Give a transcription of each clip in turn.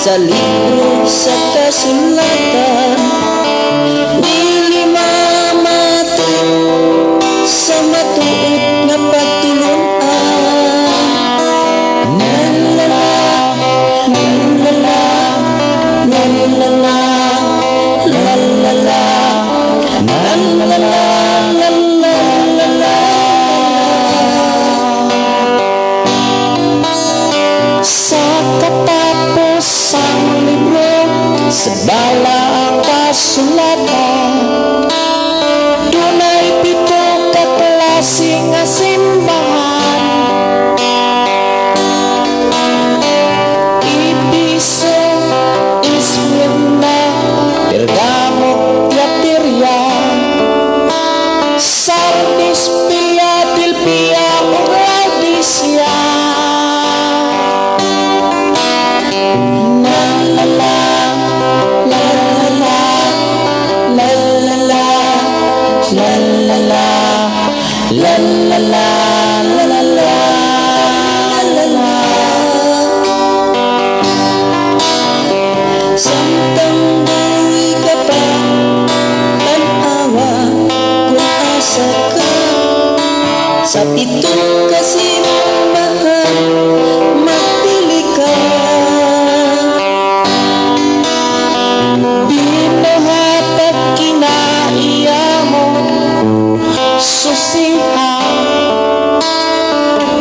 Sa libro sa kasulatan, dili mamati sa matuod nga pagtulunan. La la la, la la la, la la la, la la la, la la la, la la la la. Sa katapusang libro sa balaang kasulatan, dunay pito ka klase nga simbahan: Epeso, Esmirna, Pergamo, Tiatira, Sardis, Philadelphia ug Laodicea. La la la, la la la, la la la, la la la, la la la, la la la, la la. Samtang buhi ka pa, tan-awa kung asa ka. Sa pito ka simbahan, magpili ka. Binuhatag kinaiya mo, susiha.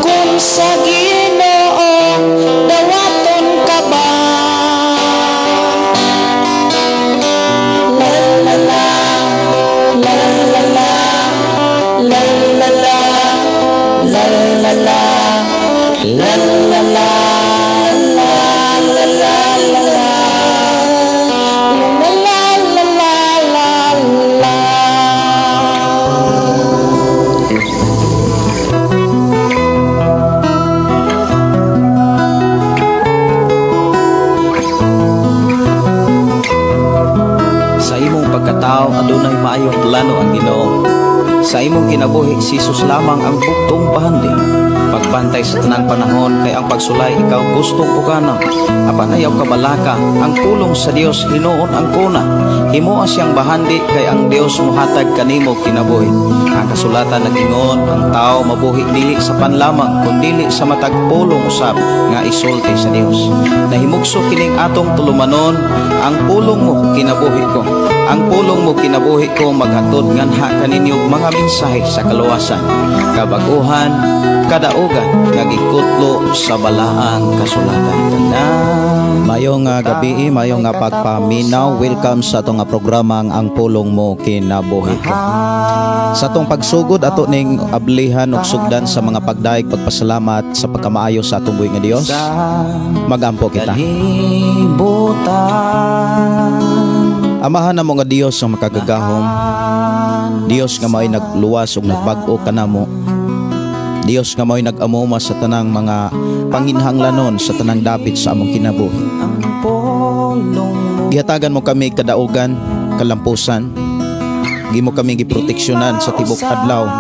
Kung sa Ginoo dawaton ka ba? La la la, la la la, la la la, la la la, la la la, la la la la la, la la la la la la. Sa imong pagkatao adunay maayong plano ang Ginoo. Sa imong kinabuhi, si Jesus lamang ang bugtong bahandi. Pagbantay sa tanang panahon kay ang pagsulay ikaw gustong uganon. Apan ayaw kabalaka, ang pulong sa Dios hinuon ang kuna. Himoa siyang bahandi kay ang Dios mohatag kanimo kinabuhi. Ang kasulatan nag-ingon, ang tao mabuhi dili sa pan lamang kundili sa matag pulong usab nga isulti sa Dios. Nahimugso kining atong tulumanon, "Ang pulong mo kinabuhi ko." Ang pulong mo kinabuhi ko maghatod nganha kaninyo mga mensahe sa kaluwasan, kabaguhan, kadaugan nga gikutlo sa balaang kasulatan. Tanan. Mayong gabi, mayong nga pagpaminaw. Welcome sa atong nga programang "Ang Pulong Mo Kinabuhi Ko." Sa atong pagsugod, ato ning ablihan og sugdan sa mga pagdayeg, pagpasalamat sa pagkamaayo sa atong buhi nga Dios. Magampo kita. Kalibutan. Amahan namo nga Dios ang makagagahom. Dios nga mao'y nagluwas ug nagbag-o kanamo. Dios nga mao'y nag-amuma sa tanang mga panginhanglanon, sa tanang dapit sa among kinabuhi. Ang pulong mo. Gihatagan mo kami kadaugan, kalampusan. Gimo kami giproteksyonan sa tibok adlaw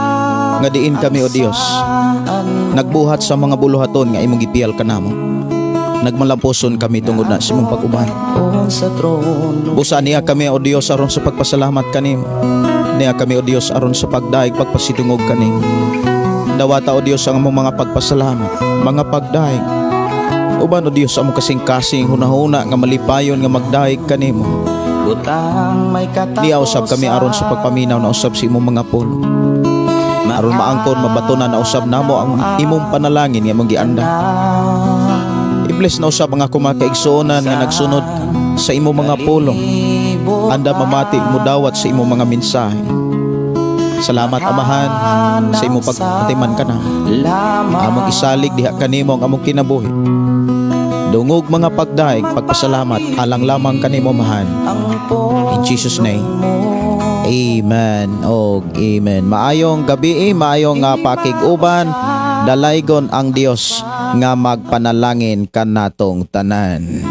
nga diin kami, o Dios, nagbuhat sa mga buluhaton nga imong gipiyal kanamo. Nagmalampuson kami tungod na sa imong pag-uban. Sa trono. Busa niya kami, o Dios, aron sa pagpasalamat kanimo. Niya kami, o Dios, aron sa pagdayeg, pagpasidungog kanimo. Dawata, o Dios, ang among mga pagpasalamat, mga pagdayeg. Uban, o Dios, among kasing-kasing hunahuna nga malipayon nga magdayeg kanimo. Butang may katapusan. Niya usab kami aron sa pagpaminaw na usab sa imong mga pulong. Aron maangkon, mabatonan na usab namo ang imong panalangin nga imong gianda. I-bless na usab ang ako mga kaigsuonan nga nagsunod sa imong mga pulong. Anda mamati, mudawat sa imong mga mensahe. Salamat, Amahan, sa imong pagpatiman ka na. Among isalig diha kanimo ang among kinabuhi. Dungog mga pagdayeg, pagpasalamat, alang lamang kanimo, Amahan. In Jesus' name. Amen. Og amen. Maayong gabi, maayong nga pakig-uban. Dalaygon ang Dios nga magpanalangin kanatong tanan.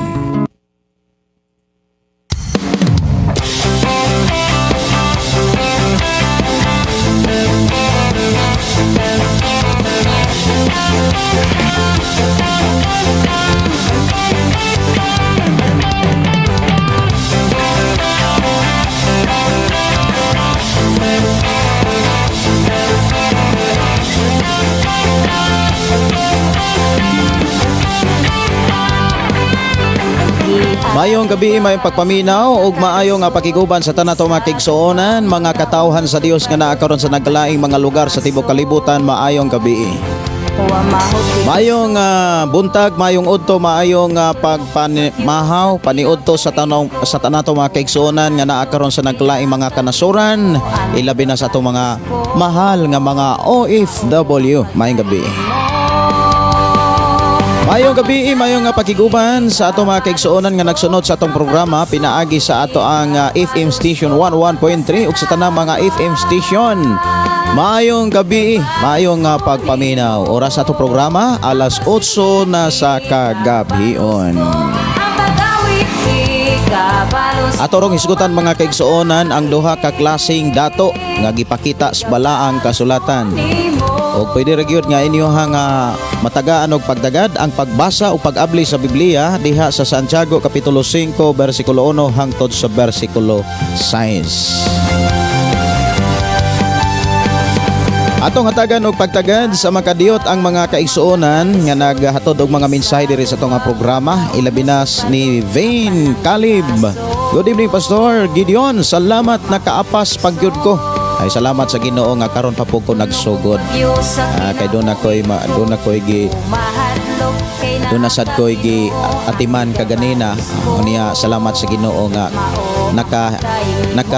Maayong gabi, maayong pagpaminaw ug maayo nga pakiguban sa tanan mga kaigsuonan, mga katawhan sa Dios nga naa karon sa nagkalaing mga lugar sa tibuok kalibutan, maayong gabi. Maayong buntag, maayong udto, maayong pagpanimahaw, paniudto sa tanong sa tanan mga kaigsuonan nga naa karon sa nagkalaing mga kanasuran, ilabi na sa atong mga mahal nga mga OFW. Maayong gabi. Maayong gabi, maayong nga pakiguban sa ato mga kaigsuonan nga nagsunod sa atong programa pinaagi sa ato ang FM station 11.3 ug sa tanang mga FM station. Maayong gabi, maayong nga pagpaminaw. Oras sa atong programa, alas 8 na sa kagabhion. Ato rong hisgutan, mga kaigsuonan, ang duha ka klaseng dato nga gipakita sa Balaang Kasulatan. O pwede ra gyud nga inyohang matagaan og pagdagad ang pagbasa o pag-abli sa Biblia diha sa Santiago kapitulo 5 bersikulo 1 hangtod sa bersikulo 6. Atong hatagan og pagtagad sa makadiyot ang mga kaigsuonan nga naghatod og mga mensahe diri sa atong nga programa, ilabi na ni Vane Calib. "Good evening, Pastor Gideon. Salamat, nakaapas pagyud ko." Ay, salamat sa Ginoo nga karon pa po ko nagsugod. Ah, kay doon ako'y gi doon na sad ko'y gi atiman kaganina. Unya salamat sa Ginoo nga naka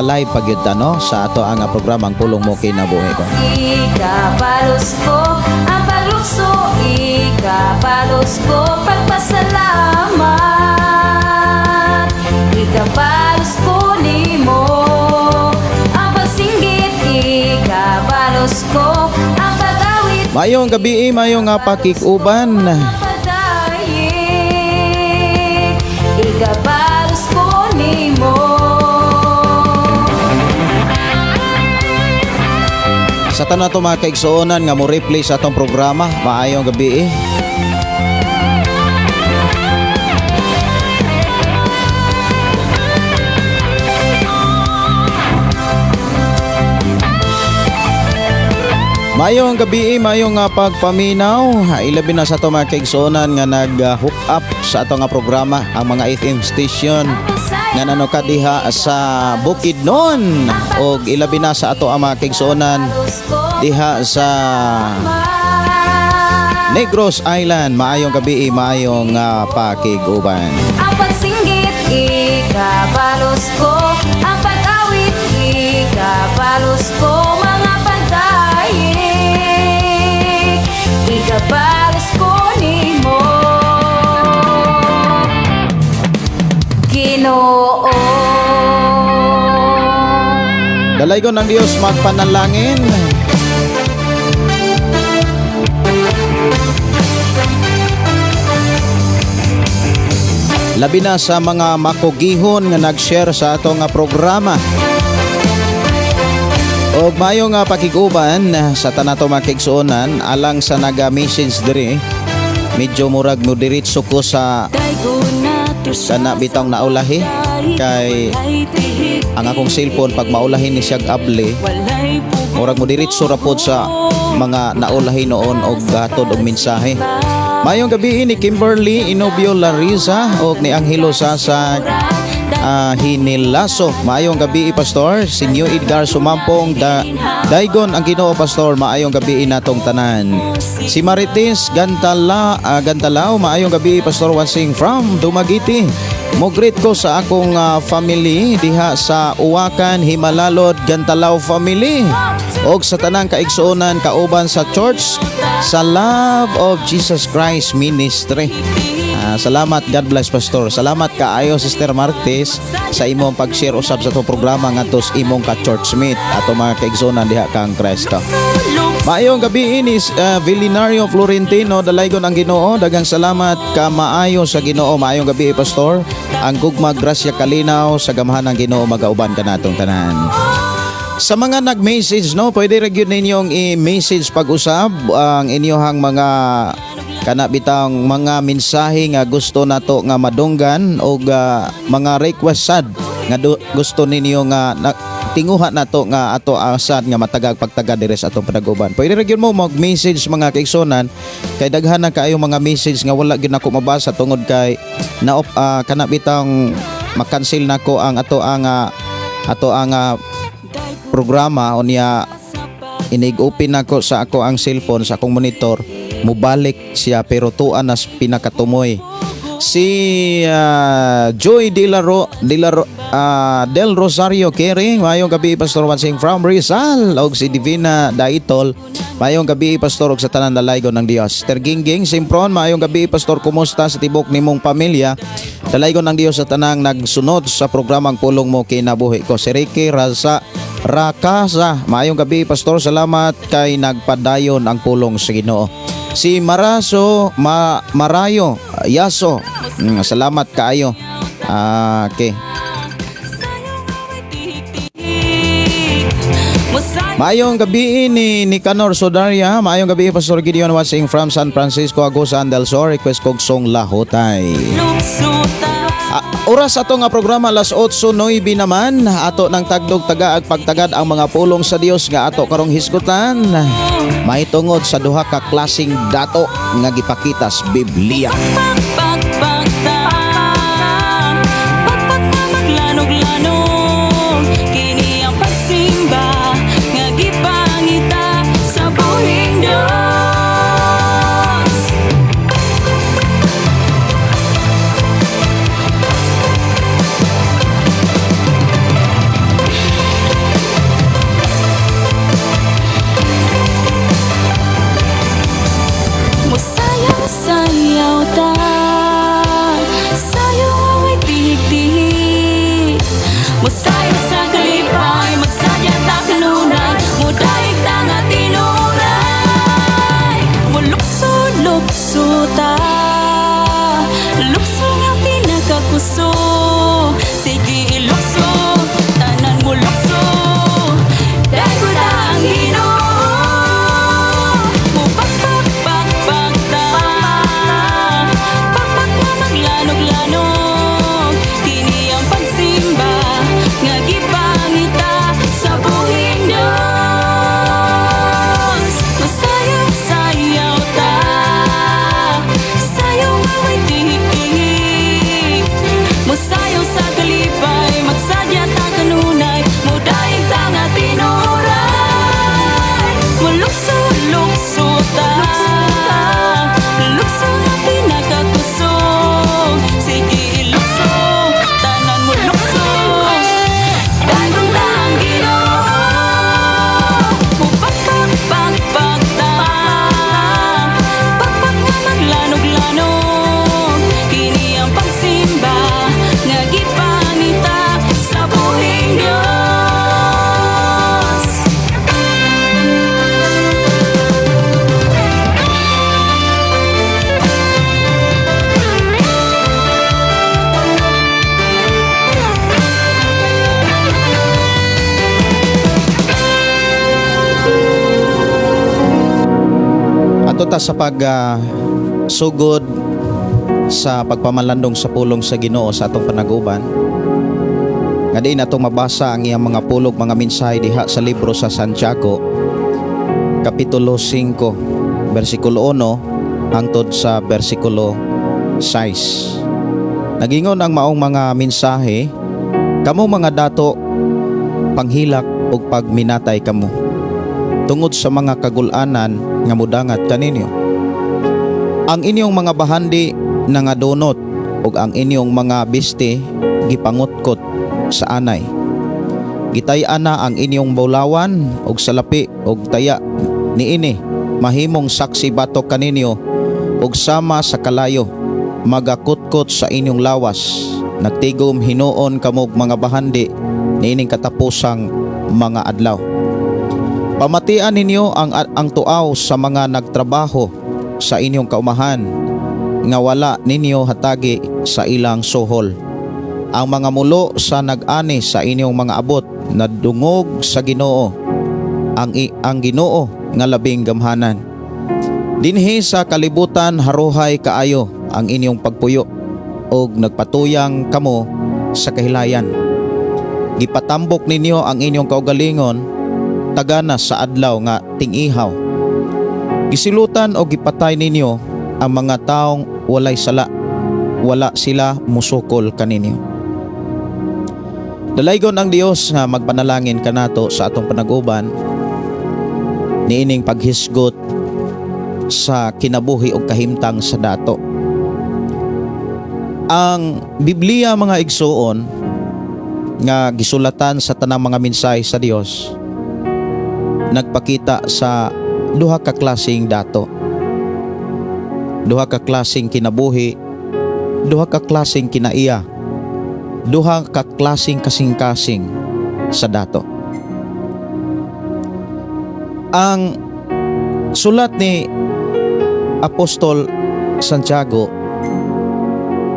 live pa gyud ta, no, sa ato ang programa, Ang Pulong Mo Kinabuhi Ko. Ikabalos ko ang paglukso, ikabalos ko pagpasalamat. Ikabalos ko nimo ang pagsinggit, ikabalos ko ang pag-awit. Maayong gabi, maayong nga pakikuban. Padayon, ikabalos ko nimo. Sa tanan to mga kaigsuonan nga mo replay sa atong programa, maayong gabi. Maayong gabi, maayong nga pagpaminaw. Ilabi na sa ato mga kaigsuonan nga nag-hook up sa ato nga programa, ang mga FM station nga nano diha sa Bukidnon og ilabi na sa ato ang mga kaigsuonan diha sa Negros Island. Maayong gabi, maayong pakig-uban. Ang pagsinggit, ikabalos ko. Ang pag-awit, ikabalos ko. Mga pagdaig, ikabalos ko nimo, Ginoo. Dalaygon ng Dios magpanalangin. Labi na sa mga makugihon nga nag-share sa ato nga programa. Og mayo nga pakiguban sa tanato mga kaigsuonan alang sa naga-message diri. Medyo murag mo diretso ko sa kana bitong naulahi kay ang akong cellphone, pag maulahin ni siyag abli, murag mo diretso ra pod sa mga naulahi noon og gatod og mensahe. Maayong gabi ni Kimberly Inobio Larisa og ni Angelo Sasa Hinilaso. Maayong gabi, Pastor. Si New Edgar Sumampong da, daygon ang Ginoo, Pastor. Maayong gabi natong tanan. Si Marites Gantalao, "Maayong gabi, Pastor Wansing from Dumaguete. Mo-greet ko sa akong family diha sa Uwakan, Himalalod, Gantalao family. Og sa tanang kaigsuonan kauban sa church sa Love of Jesus Christ Ministry. Ah, salamat, God bless, Pastor." Salamat kaayo, Sister Martes, sa imong pag-share usab sa atong programa ngadto sa imong ka-churchmate, ato mga kaigsuonan diha kang Kristo. Maayong gabi inis Villinario Florentino, dalaygon ang Ginoo. Daghang salamat ka maayo sa Ginoo. Maayong gabi, Pastor. Ang gugma, grasya, kalinaw sa gamhanan ng Ginoo magauban kanatong tanan. Sa mga nag-message, no, pwede ra gyud ninyong i-message pag-usab ang inyong mga kana bitang mga mensahe nga gusto nato nga madunggan og mga request sad nga gusto ninyo nga na, Tinguha nato nga ato asad nga matagag pagtaga diri sa atong panaguban. Pwede ra gyud mo mag-message, mga kaigsunan, kay daghan na kaayo mga message nga wala gyud nako mabasa tungod kay na kana bitang makancel nako ang ato ang programa. Unya inig-open nako sa ako ang cellphone, sa akong monitor, mubalik siya pero tuan nas pinakatumoy. Si Joy De La Ro, De La Ro, Del Rosario Kering, maayong gabi, Pastor, watching from Rizal. Og si Divina Daitol, maayong gabi, Pastor, og sa tanan dalaygon ng Dios. Tergingging Simpron, maayong gabi, Pastor, kumusta sa tibok nimong pamilya? Dalaygon ng Dios sa tanang nagsunod sa programang Pulong Mo Kinabuhi Ko. Si Ricky Raza Rakasa, maayong gabi, Pastor, salamat kay nagpadayon ang pulong sa Ginoo. Si Maraso Marayo Yaso, salamat kaayo. Ah, okay. Maayong gabi ni Nicanor Sodaria. Maayong gabi, Pastor Gideon, watching from San Francisco, Agusan del Sur. Request kog song Lahotay. Ah, oras ato nga programa alas 8:09 naman, ato ng tagdog taga ag pagtagad ang mga pulong sa Dios nga ato karong hisgutan mahitungod sa duha ka klaseng dato nga gipakita sa Biblia. Pakpakpakta, pakpak nga maglanog-lanog. Kini ang pagsimba nga gipangita sa buhing Diyos. Musayaw-sayaw ta, sayaw away tihik-tihik. Musayaw sa kalipay, magsaya ta kanunay. Mudaig ta nga tinuray. Mulukso-lukso ta, lukso nga pinakakusog. Sige ilukso, tanan mo lukso. Dahil ta ang Ginoo. Mupakpakpakpak ta, pakpak nga maglanog-lanog. Kini ang pagsimba nga gipangita sa buhing Diyos. Masayaw-sayaw ta, sayaw nga way tihik-tihik. Musayaw sa kalipay, magsadya ta kanunay. Mudaig ta nga tinuray. Mulukso-lukso ta, lukso nga pinakakusog. Sige ilukso, tanan mo lukso. Dagong ta ang Ginoo. Mupakpakpakpak ta, pakpak nga maglanog-lanog. Kini ang pagsimba nga gipangita sa buhing Diyos. Ato ta sa pag sugod sa pagpamalandong sa pulong sa Ginoo sa atong panaguban nga diin atong mabasa ang iyang mga pulog, mga mensahe diha sa libro sa Santiago, kapitulo 5, bersikulo 1 hangtod sa bersikulo 6. Nagingon ang maong mga mensahe: "Kamo mga dato, panghilak ug pagminatay kamo tungod sa mga kagul-anan nga mudangat kaninyo. Ang inyong mga bahandi nangadunot ug ang inyong mga biste gipangutkot sa anay. Gitay-an na ang inyong bulawan ug salapi ug taya niini mahimong saksi batok kaninyo ug sama sa kalayo magakutkot sa inyong lawas. Nagtigom hinuon kamog mga bahandi niining katapusang mga adlaw. Pamatian ninyo ang tuaw sa mga nagtrabaho sa inyong kaumahan nga wala ninyo hatagi sa ilang suhol. Ang mga mulo sa nag-ani sa inyong mga abot nadungog sa Ginoo, ang Ginoo nga labing gamhanan. Dinhi sa kalibutan haruhay kaayo ang inyong pagpuyo ug nagpatuyang kamo sa kahilayan. Gipatambok ninyo ang inyong kaugalingon tagana sa adlaw nga ting-ihaw. Gisilutan o gipatay ninyo ang mga taong walay sala. Wala sila musukol kaninyo. Dalaygon ang Dios nga magpanalangin kanato sa atong panaguban niining paghisgot sa kinabuhi og kahimtang sa dato. Ang Biblia, mga igsuon, nga gisulatan sa tanang mga mensahe sa Dios, nagpakita sa duha ka klaseng dato. Duha ka klaseng kinabuhi, duha ka klaseng kinaiya, duha ka klaseng kasing-kasing sa dato. Ang sulat ni Apostol Santiago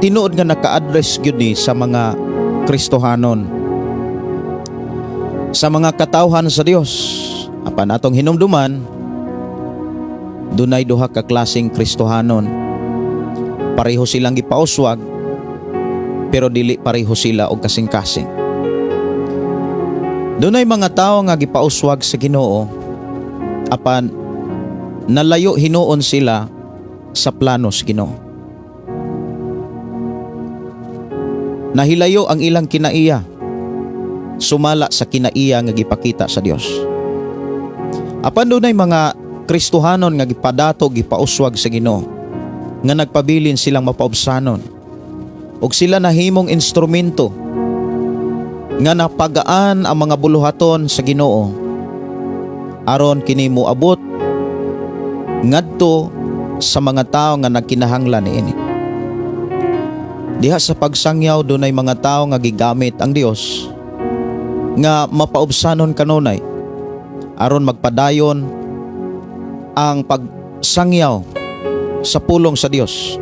tinuod nga naka-address gyud ni sa mga Kristohanon, sa mga katawhan sa Dios. Apan atong hinumduman, dunay duha ka klaseng Kristohanon. Pareho silang gipauswag, pero dili pareho sila og kasing-kasing. Dunay mga tawo nga gipauswag sa Ginoo, apan nalayo hinuon sila sa plano sa Ginoo. Nahilayo ang ilang kinaiya sumala sa kinaiya nga gipakita sa Dios. Apan dunay mga Kristohanon nga gipadato, gipauswag sa Ginoo, nga nagpabilin silang mapaubsanon ug sila nahimong instrumento nga napagaan ang mga buluhaton sa Ginoo aron kini moabot ngadto sa mga tawo nga nagkinahanglan niini. Diha sa pagsangyaw, dunay mga tawo nga gigamit ang Dios nga mapaubsanon kanunay aron magpadayon ang pagsangyaw sa pulong sa Dios,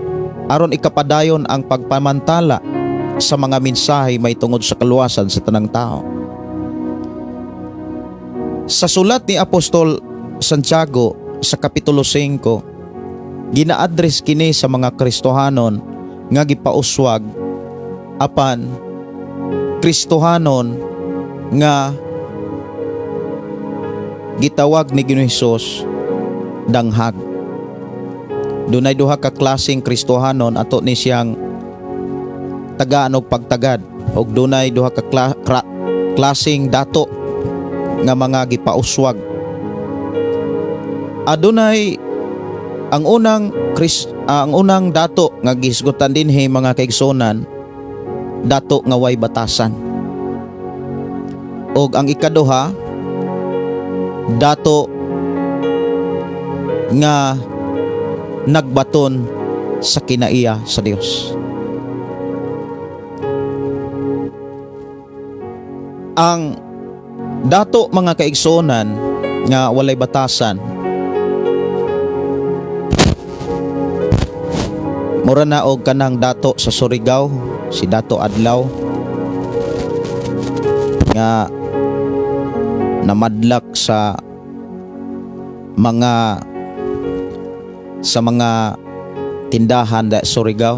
aron ikapadayon ang pagpamantala sa mga mensahe may tungod sa kaluwasan sa tanang tao. Sa sulat ni Apostol Santiago sa Kapitulo 5, gina-address kini sa mga Kristohanon nga gipauswag, apan Kristohanon nga gitawag ni Ginoong Hesus danghag. Dunay duha ka klaseng Kristohanon, ato ni siyang tagaan og pagtagad, og dunay duha ka klaseng dato nga mga gipauswag. Adunay ang unang dato nga gihisgutan dinhi, mga kaigsunan, dato nga way batasan. Og ang ikaduha, dato nga nagbaton sa kinaiya sa Dios. Ang dato, mga kaigsunan, nga walay batasan, mura na og kanang dato sa Surigao, si Dato Adlaw, nga namadlak sa mga tindahan da Surigao.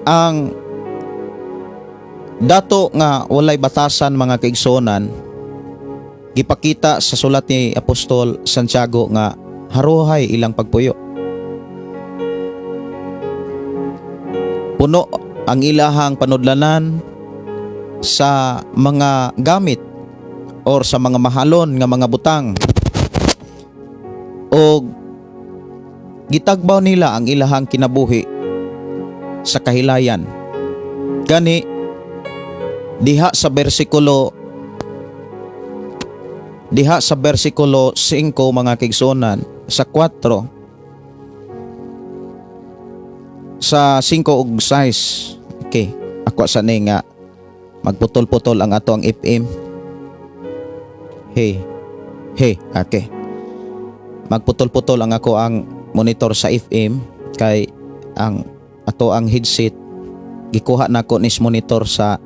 Ang dato nga walay batasan, mga kaigsuonan, gipakita sa sulat ni Apostol Santiago nga haruhay ilang pagpuyo. Puno ang ilahang panudlanan sa mga gamit or sa mga mahalon nga mga butang o gitagbaw nila ang ilahang kinabuhi sa kahilayan. Gani diha sa bersikulo 5, mga kaigsuonan, sa 4, sa 5 ug 6. Okay, ako sa ni nga magputol-putol ang ato ang FM. Hey, hey, okay. Magputol-putol ang ako ang monitor sa FM kay ang ato ang headset gikuha nako nis monitor sa.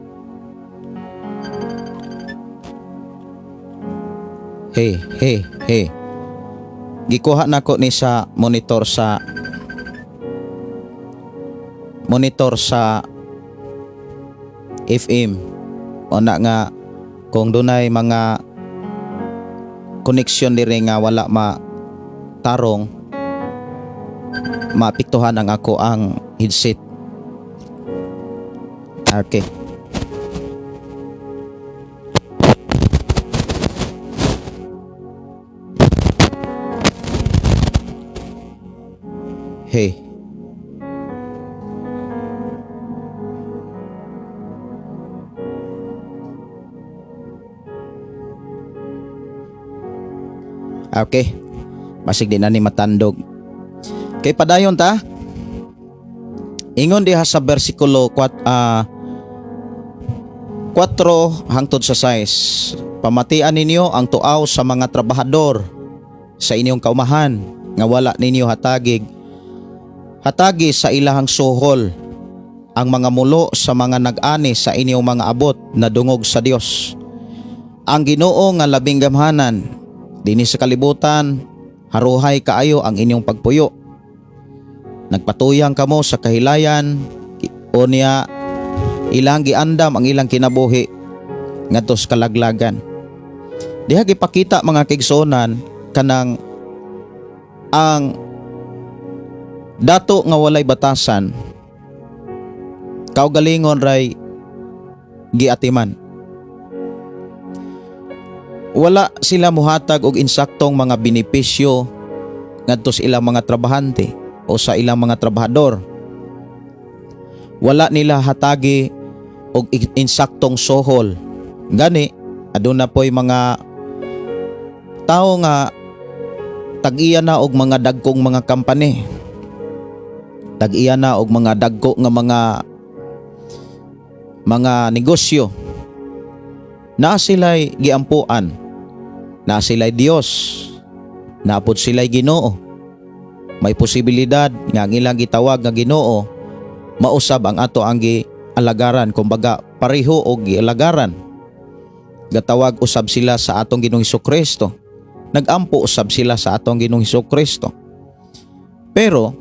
Hey, hey, hey. Gikuha nako ni sa monitor sa FM. Una nga kung dunay mga connection diri nga wala ma tarong, maapektuhan ang ako ang headset. Okay. Hey. Okay. Basig di na ni matandog. Kay padayon ta. Ingon diha sa bersikulo 4 hangtod sa 6. Pamatian ninyo ang tuaw sa mga trabahador sa inyong kaumahan nga wala ninyo hatagi sa ilahang suhol ang mga mulo sa mga nag-ani sa inyong mga abot na dungog sa Dios. Ang Ginoo nga labing gamhanan dinhi sa kalibutan, haruhay kaayo ang inyong pagpuyo. Nagpatuyang kamo sa kahilayan o niya ilang giandam ang ilang kinabuhi ngadto sa kalaglagan. Diha gipakita, mga kaigsuonan, kanang ang dato nga walay batasan, kaugalingon ray giatiman. Wala sila muhatag og insaktong mga benepisyo ngadto sa ilang mga trabahante o sa ilang mga trabahador. Wala nila hatagi og insaktong sohol. Gani aduna po'y mga tao nga tag-iya na og mga dagkong mga company. Tag-iya na og mga dagko nga mga negosyo. Naa sila'y giampuan, naa sila'y Dios, napod sila'y Ginoo. May posibilidad nga ang ilang gitawag nga Ginoo mausab ang ato ang gialagaran, kumbaga pareho og gialagaran. Gatawag usab sila sa atong Ginoong Kristo. Nagampo usab sila sa atong Ginoong Kristo. Pero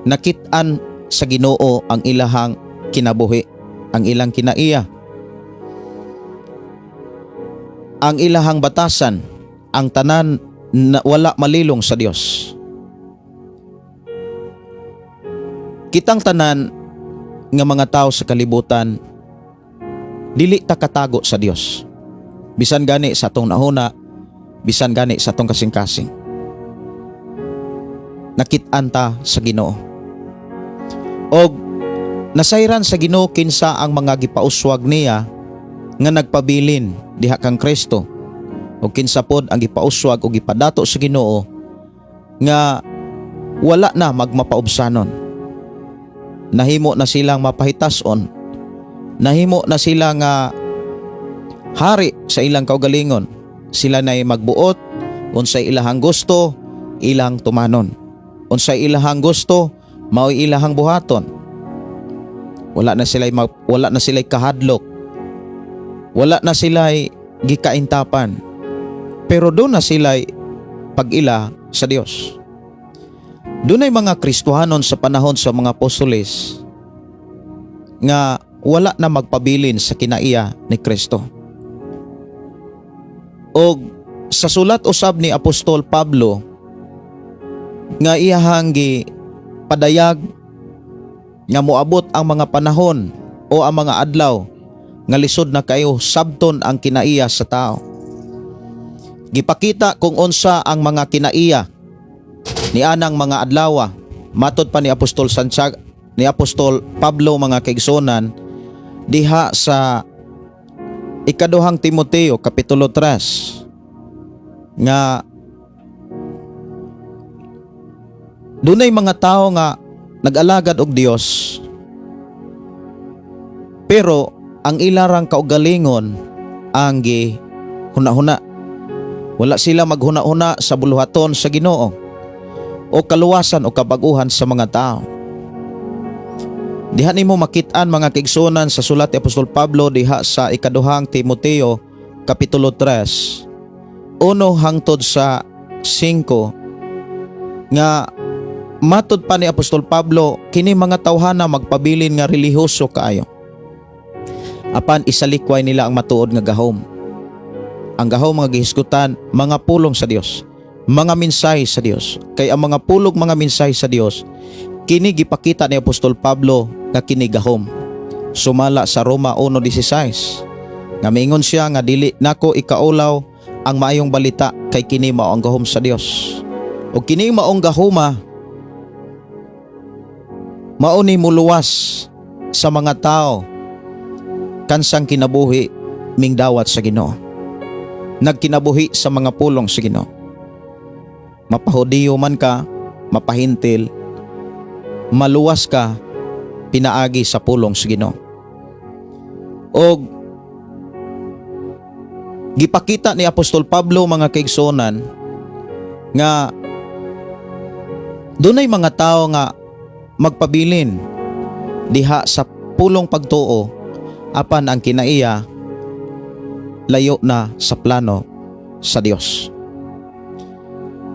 nakit-an sa Ginoo ang ilahang kinabuhi, ang ilang kinaiya, ang ilahang batasan, ang tanan na wala malilong sa Dios. Kitang tanan nga mga tao sa kalibutan, dili ta katago sa Dios. Bisan gani sa atong nahuna, bisan gani sa atong kasing-kasing. Nakit-an ta sa Ginoo. Og nasayran sa Ginoo kinsa ang mga gipauswag niya nga nagpabilin diha kang Kristo, o kinsa pod ang gipauswag o gipadato sa Ginoo nga wala na magmapaubsanon. Nahimo na silang mapahitason, nahimo na sila nga hari sa ilang kaugalingon. Sila na'y magbuot unsay ilahang gusto, ilang tumanon. Unsay ilahang gusto, mao'y ilahang buhaton. Wala na sila'y kahadlok. Wala na sila'y gikaintapan. Pero doon na sila'y pag-ila sa Dios. Doon ay mga Kristohanon sa panahon sa mga apostoles nga wala na magpabilin sa kinaiya ni Kristo. Og sa sulat usab ni Apostol Pablo nga iyahang gi padayag nga moabot ang mga panahon o ang mga adlaw nga lisod na kayo sabton ang kinaiya sa tao. Gipakita kung unsa ang mga kinaiya ni anang mga adlawa. Matod pa ni Apostol Santiago, ni Apostol Pablo, mga kaigsuonan, diha sa Ikaduhang Timoteo kapitulo 3 nga dunay mga tao nga nag-alagad og Dios, pero ang ilarang kaugalingon ang gi huna-huna. Wala sila maghuna-huna sa buluhaton sa Ginoo o kaluwasan o kabaguhan sa mga tao. Diha nimo makit-an, mga kaigsuonan, sa sulat ni Apostol Pablo diha sa Ikaduhang Timoteo kapitulo 3 1 hangtod sa 5 nga matod pa ni Apostol Pablo, kini mga tawhana magpabilin nga relihiyoso kaayo. Apan isalikway nila ang matuod nga gahom. Ang gahom nga gihisgutan, mga pulong sa Dios, mga mensahe sa Dios. Kay ang mga pulong, mga mensahe sa Dios, kini gipakita ni Apostol Pablo nga kini gahom. Sumala sa Roma 1:16 nga miingon siya nga dili nako ikaulaw ang maayong balita kay kini mao ang gahom sa Dios. Ug kini maong gahoma, mao ni muluwas sa mga tao kansang kinabuhi mingdawat sa Ginoo. Nagkinabuhi sa mga pulong sa Ginoo. Mapahudiyo man ka, mapahintil, maluwas ka pinaagi sa pulong sa Ginoo. Og gipakita ni Apostol Pablo, mga kaigsuonan, nga dunay mga tao nga magpabilin diha sa pulong pagtuo apan ang kinaiya layo na sa plano sa Dios.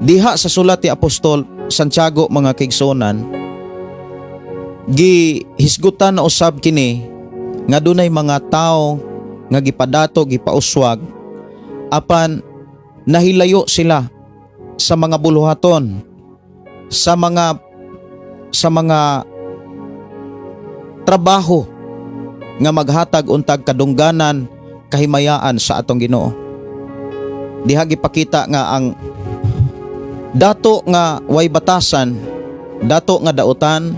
Diha sa sulat ni Apostol Santiago, mga kaigsuonan, gihisgutan na usab kini nga dunay mga tao nga gipadato, gipauswag, apan nahilayo sila sa mga buluhaton, sa mga trabaho nga maghatag untag kadungganan, kahimayaan sa atong Ginoo. Diha gipakita nga ang dato nga way batasan, dato nga dautan,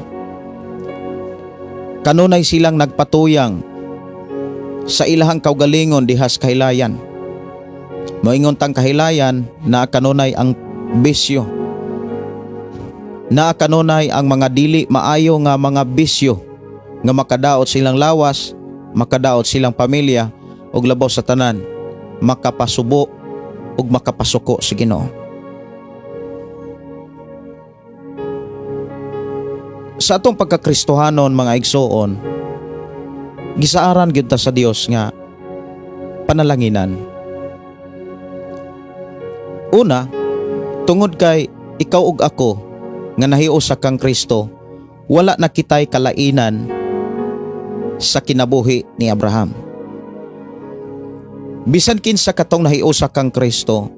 kanunay silang nagpatuyang sa ilahang kaugalingon diha sa kahilayan. Moingon tang kahilayan na kanunay ang bisyo. Naa kanunay ang mga dili maayo nga mga bisyo nga makadaot silang lawas, makadaot silang pamilya ug labaw sa tanan, makapasubo ug makapasuko sa Ginoo. Sa atong pagkakristohanon, mga igsoon, gisaaran gyud ta sa Dios nga panalanginan. Una, tungod kay ikaw ug ako nga nahiusa kang Kristo, wala na kitay kalainan sa kinabuhi ni Abraham. Bisan kinsa katong nahiusa kang Kristo,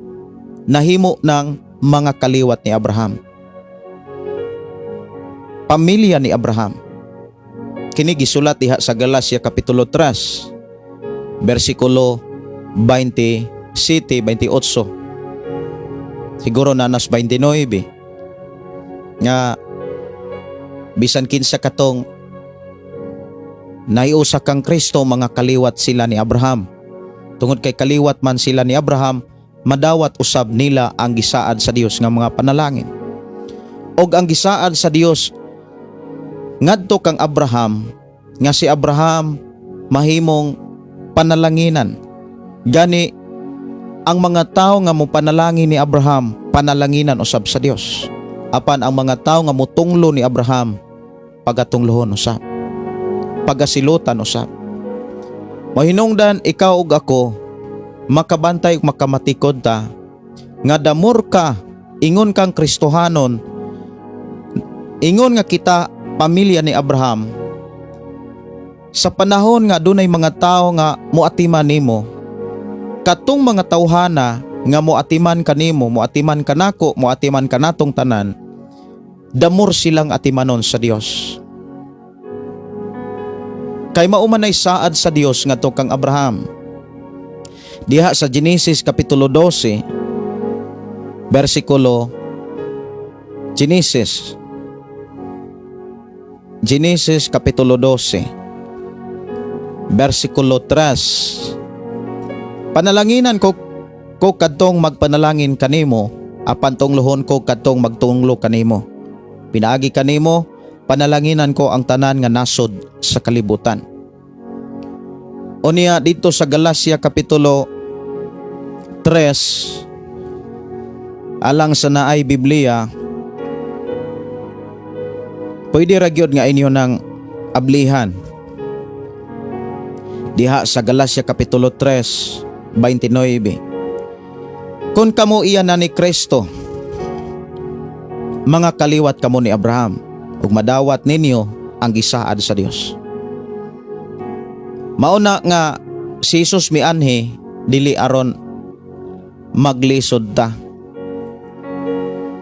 nahimo ng mga kaliwat ni Abraham. Pamilya ni Abraham. Kini gisulat diha sa Galacia kapitulo 3, bersikulo 27, 28. Siguro na nas 29 nga bisan kinsa katong nahiusa kang Kristo, mga kaliwat sila ni Abraham. Tungod kay kaliwat man sila ni Abraham, madawat usab nila ang gisaad sa Dios nga mga panalangin. Og ang gisaad sa Dios ngadto kang Abraham nga si Abraham mahimong panalanginan. Gani ang mga tao nga mopanalangin ni Abraham, panalanginan usab sa Dios. Apan ang mga tao nga mutunglo ni Abraham, pagatunglohon usab. Pagasilutan usab. Mahinungdan ikaw ug ako makabantay ug makamatikod ta nga damor ka ingon kang Kristohanon, ingon nga kita pamilya ni Abraham, sa panahon nga dunay mga tao nga moatiman nimo, katong mga tawhana nga moatiman kanimo, moatiman kanako, moatiman kanatong tanan, damor silang atimanon sa Dios. Kay mao man ay saad sa Dios ngadto kang Abraham. Diha sa Genesis kapitulo 12 bersikulo, Genesis kapitulo 12 bersikulo 3: "Panalanginan ko ko kadtong magpanalangin kanimo, apan tunglohon ko kadtong magtunglo kanimo. Pinaagi kanimo, panalanginan ko ang tanan nga nasod sa kalibutan." Unya dito sa Galacia kapitulo 3, alang sa naay Biblia, pwede ra gyud nga inyo nang ablihan diha sa Galacia kapitulo 3, 29: "Kung kamo iya na ni Kristo, mga kaliwat kamo ni Abraham ug madawat ninyo ang gisaad sa Dios." Mauna nga si Jesus mianhi dili aron maglisod ta,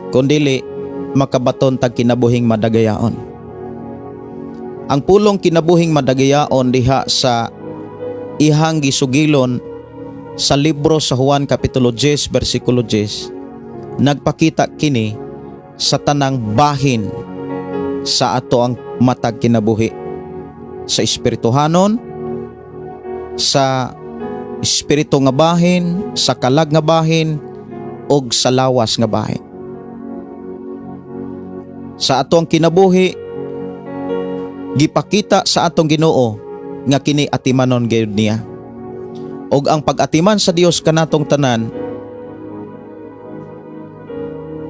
kundili makabaton tag kinabuhing madagayaon. Ang pulong kinabuhing madagayaon diha sa ihang gisugilon sa libro sa Juan Kapitulo 10 versikulo 10, nagpakita kini sa tanang bahin sa ato ang matag kinabuhi, sa espirituhanon, sa espiritu nga bahin, sa kalag nga bahin ug sa lawas nga bahin. Sa atong kinabuhi, gipakita sa atong Ginoo nga kini atimanon gayud niya. Og ang pag-atiman sa Dios kanatong tanan,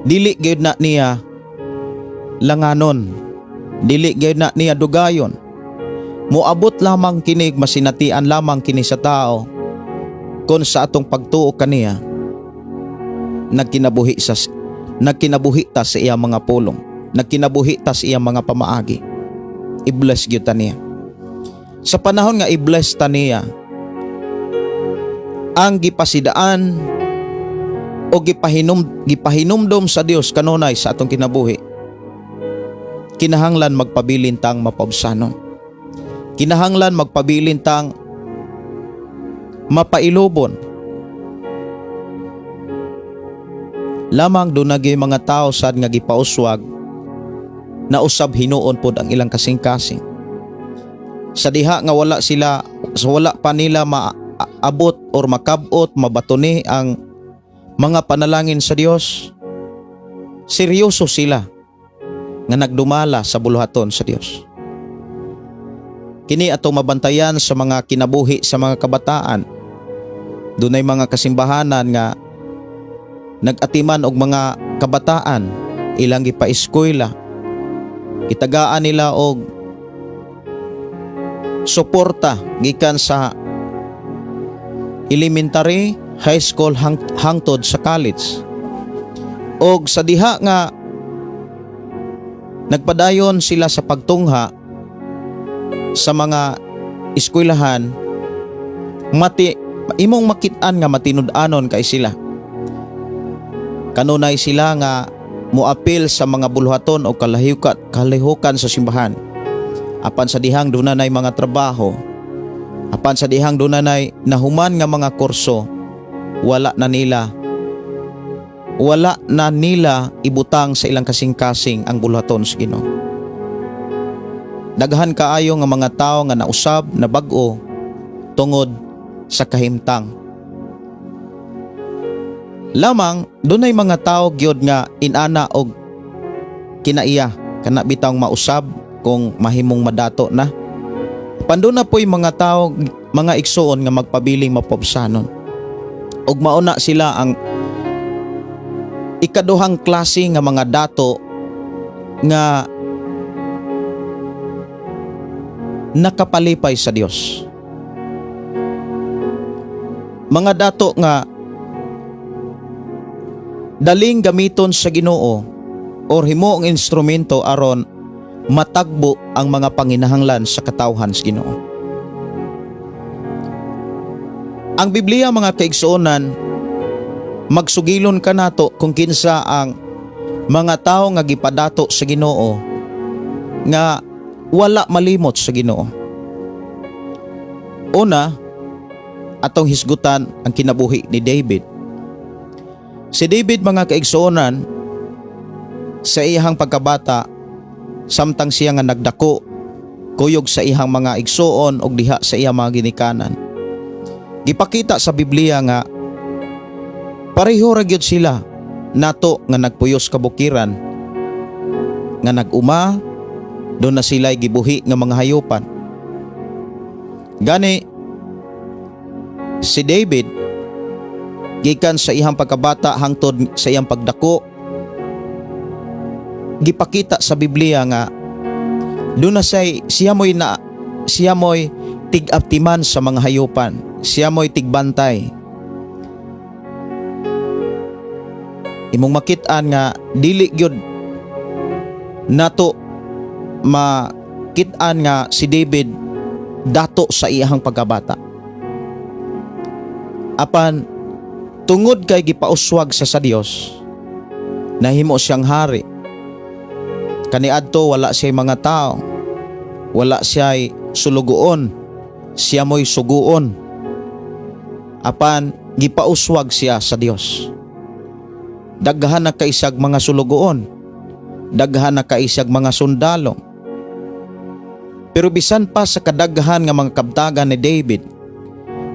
dili gayud na niya langanon, dili gayud na niya dugayon. Moabot lamang kini, masinatian lamang kini sa tao kung sa atong pagtuo kaniya nagkinabuhi ta sa iyang mga pulong, nagkinabuhi ta sa iyang mga pamaagi. I-bless gyud ta niya. Sa panahon nga i-bless ta niya, ang gipasidaan o gipahinumdom sa Dios kanunay sa atong kinabuhi, kinahanglan magpabilin tang mapaubsanon, kinahanglan magpabilin tang mapailubon. Lamang duna gyud mga tao sad nga gipauswag na usab hinuon pod ang ilang kasing-kasing. Sa diha nga wala sila, sa wala pa nila maabot or makabot, mabatoni ang mga panalangin sa Dios, seryoso sila nga nagdumala sa buluhaton sa Dios. Kini atong mabantayan sa mga kinabuhi sa mga kabataan. Dunay mga kasimbahanan nga nag-atiman og mga kabataan, ilang gipa-eskwela, gitagaan nila og suporta gikan sa elementary, high school hangtod sa college. Og sa diha nga nagpadayon sila sa pagtungha sa mga eskwelahan, mati imong makit-an nga matinud-anon kay sila. Kanunay sila nga moapil sa mga buluhaton o kalihukan sa simbahan. Apan sa dihang dunanay mga trabaho, apan sa dihang dunanay nahuman nga mga kurso, wala na nila ibutang sa ilang kasing-kasing ang buluhaton sa Ginoo. Daghan kaayo nga mga tao nga nausab na bag-o tungod sa kahimtang. Lamang dunay mga tao gyud nga inana og kinaiya kana bitawng mausab kung mahimong madato na. Panduna po'y mga tao, mga igsuon, nga magpabiling mapaubsanon. Ug mauna sila ang ikaduhang klase nga mga dato nga nakapalipay sa Dios. Mga dato nga daling gamiton sa Ginoo or himuong instrumento aron matagbo ang mga panginahanglan sa katawhan sa Ginoo. Ang Biblia, mga kaigsuonan, magsugilon kanato kung kinsa ang mga tao nga gipadato sa Ginoo nga wala malimot sa Ginoo. Una, atong hisgutan ang kinabuhi ni David. Si David, mga kaigsuonan, sa iyang pagkabata, samtang siya nga nagdako kuyog sa iyang mga igsuon og diha sa iyang mga ginikanan, gipakita sa Biblia nga pareho ra gyud sila nato nga nagpuyos kabukiran, nga nag-uma, do na sila'y gibuhi nga mga hayupan. Gani si David, gikan sa iyang pagkabata hangtod sa iyang pagdako, gipakita sa Biblia nga doon na siya mo'y tig-aptiman sa mga hayupan, siya mo'y tigbantay. Imong makit-an nga dili gyud nato makit-an nga si David dato sa iyahang pagkabata. Apan tungod kay gipauswag sa Dios, nahimo siyang hari. Kaniadto wala siya mga tao. Wala siya sulugoon. Siya mo'y suguon. Apan gipauswag siya sa Dios. Daghan na kaisag mga sulugoon. Daghan na kaisag mga sundalo. Pero bisan pa sa kadaghan nga mga kabtagan ni David,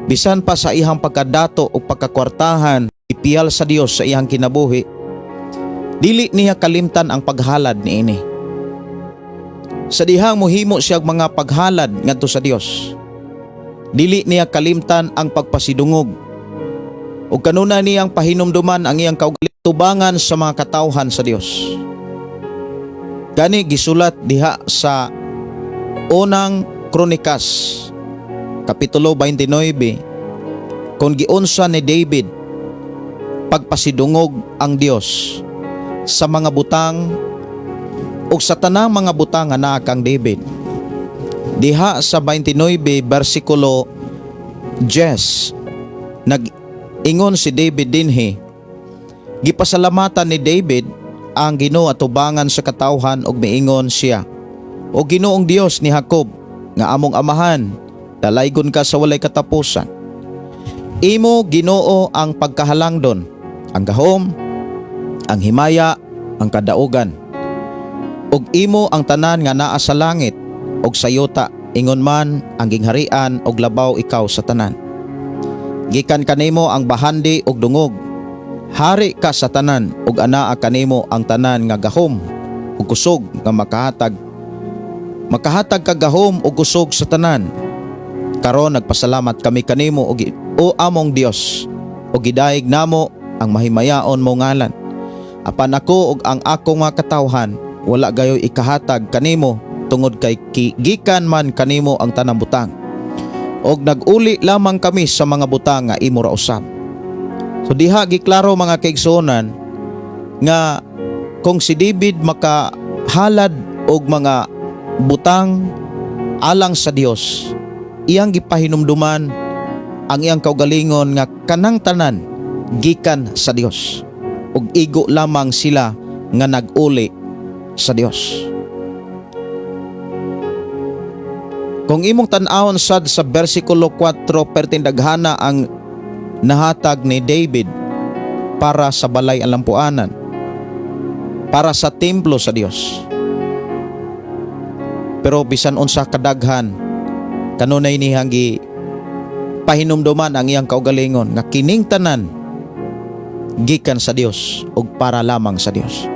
bisan pa sa iyang pagkadato o pagkakwartahan, ipiyal sa Dios sa iyang kinabuhi, dili niya kalimtan ang paghalad niini. Sa dihang muhimo siya og mga paghalad ngadto sa Dios, dili niya kalimtan ang pagpasidungog. Ug kanunay niyang pahinumduman ang iyang kaugalingon tubangan sa mga katawhan sa Dios. Gani gisulat diha sa Unang Kronikas Kapitulo 29 kung giunsa ni David pagpasidungog ang Dios sa mga butang ug sa tanang mga butang nga naa kang David. Diha sa 29 bersikulo 10, nag-ingon si David dinhi, gipasalamatan ni David ang Ginoo atubangan sa katawhan ug miingon siya, "O Ginoong Dios ni Jacob nga among amahan, dalaygon ka sa walay katapusan. Imo, Ginoo, ang pagkahalangdon, ang gahom, ang himaya, ang kadaugan. Ug imo ang tanan nga naa sa langit ug sa yuta, ingon man ang gingharian ug labaw ikaw sa tanan. Gikan kanimo ang bahandi ug dungog. Hari ka sa tanan ug anaa kanimo ang tanan nga gahom ug kusog nga makahatag ka gahom ug kusog sa tanan. Karon nagpasalamat kami kanimo og o among Dios ug gidayeg namo ang mahimayaon mo ngalan. Apan ako ug ang akong mga katawhan wala gayoy ikahatag kanimo tungod kay gikan man kanimo ang tanang butang. Og nag-uli lamang kami sa mga butang nga imo ra usab." So diha giklaro, mga kaigsuonan, nga kung si David makahalad og mga butang alang sa Dios, iyang gipahinumduman ang iyang kaugalingon nga kanang tanan gikan sa Dios ug igo lamang sila nga nag-uli sa Dios. Kung imong tan-awon sad sa bersikulo 4, pertindaghana ang nahatag ni David para sa balay alampuanan, para sa templo sa Dios. Pero bisan unsa kadaghan, kanunay niyang gi pahinumduman ang iyang kaugalingon nga kining tanan gikan sa Dios ug para lamang sa Dios.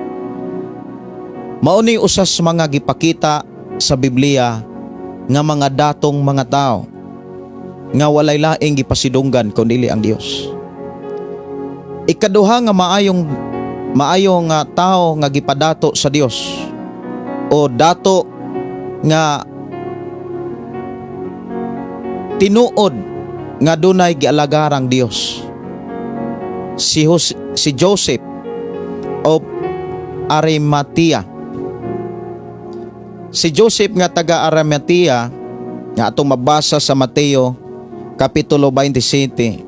Mao ni usas mga gipakita sa Biblia nga mga datong mga tao nga walay laing gipasidunggan kun dili ang Dios. Ikaduha nga maayong maayo nga tao nga gipadato sa Dios o dato nga tinuod nga dunay gialagarang Dios, si Joseph of Arimathea. Si Joseph nga taga Arimathea nga atong mabasa sa Mateo Kapitulo 27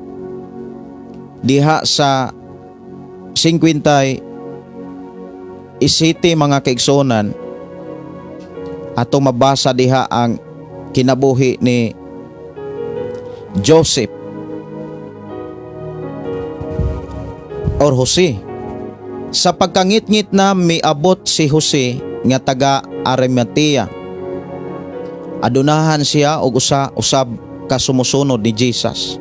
diha sa 57, mga kaigsuonan, atong mabasa diha ang kinabuhi ni Joseph or Jose. Sa pagkangitngit na miabot si Jose nga taga Arimathea. Adunahan siya og usa usab ka sumusunod ni Jesus.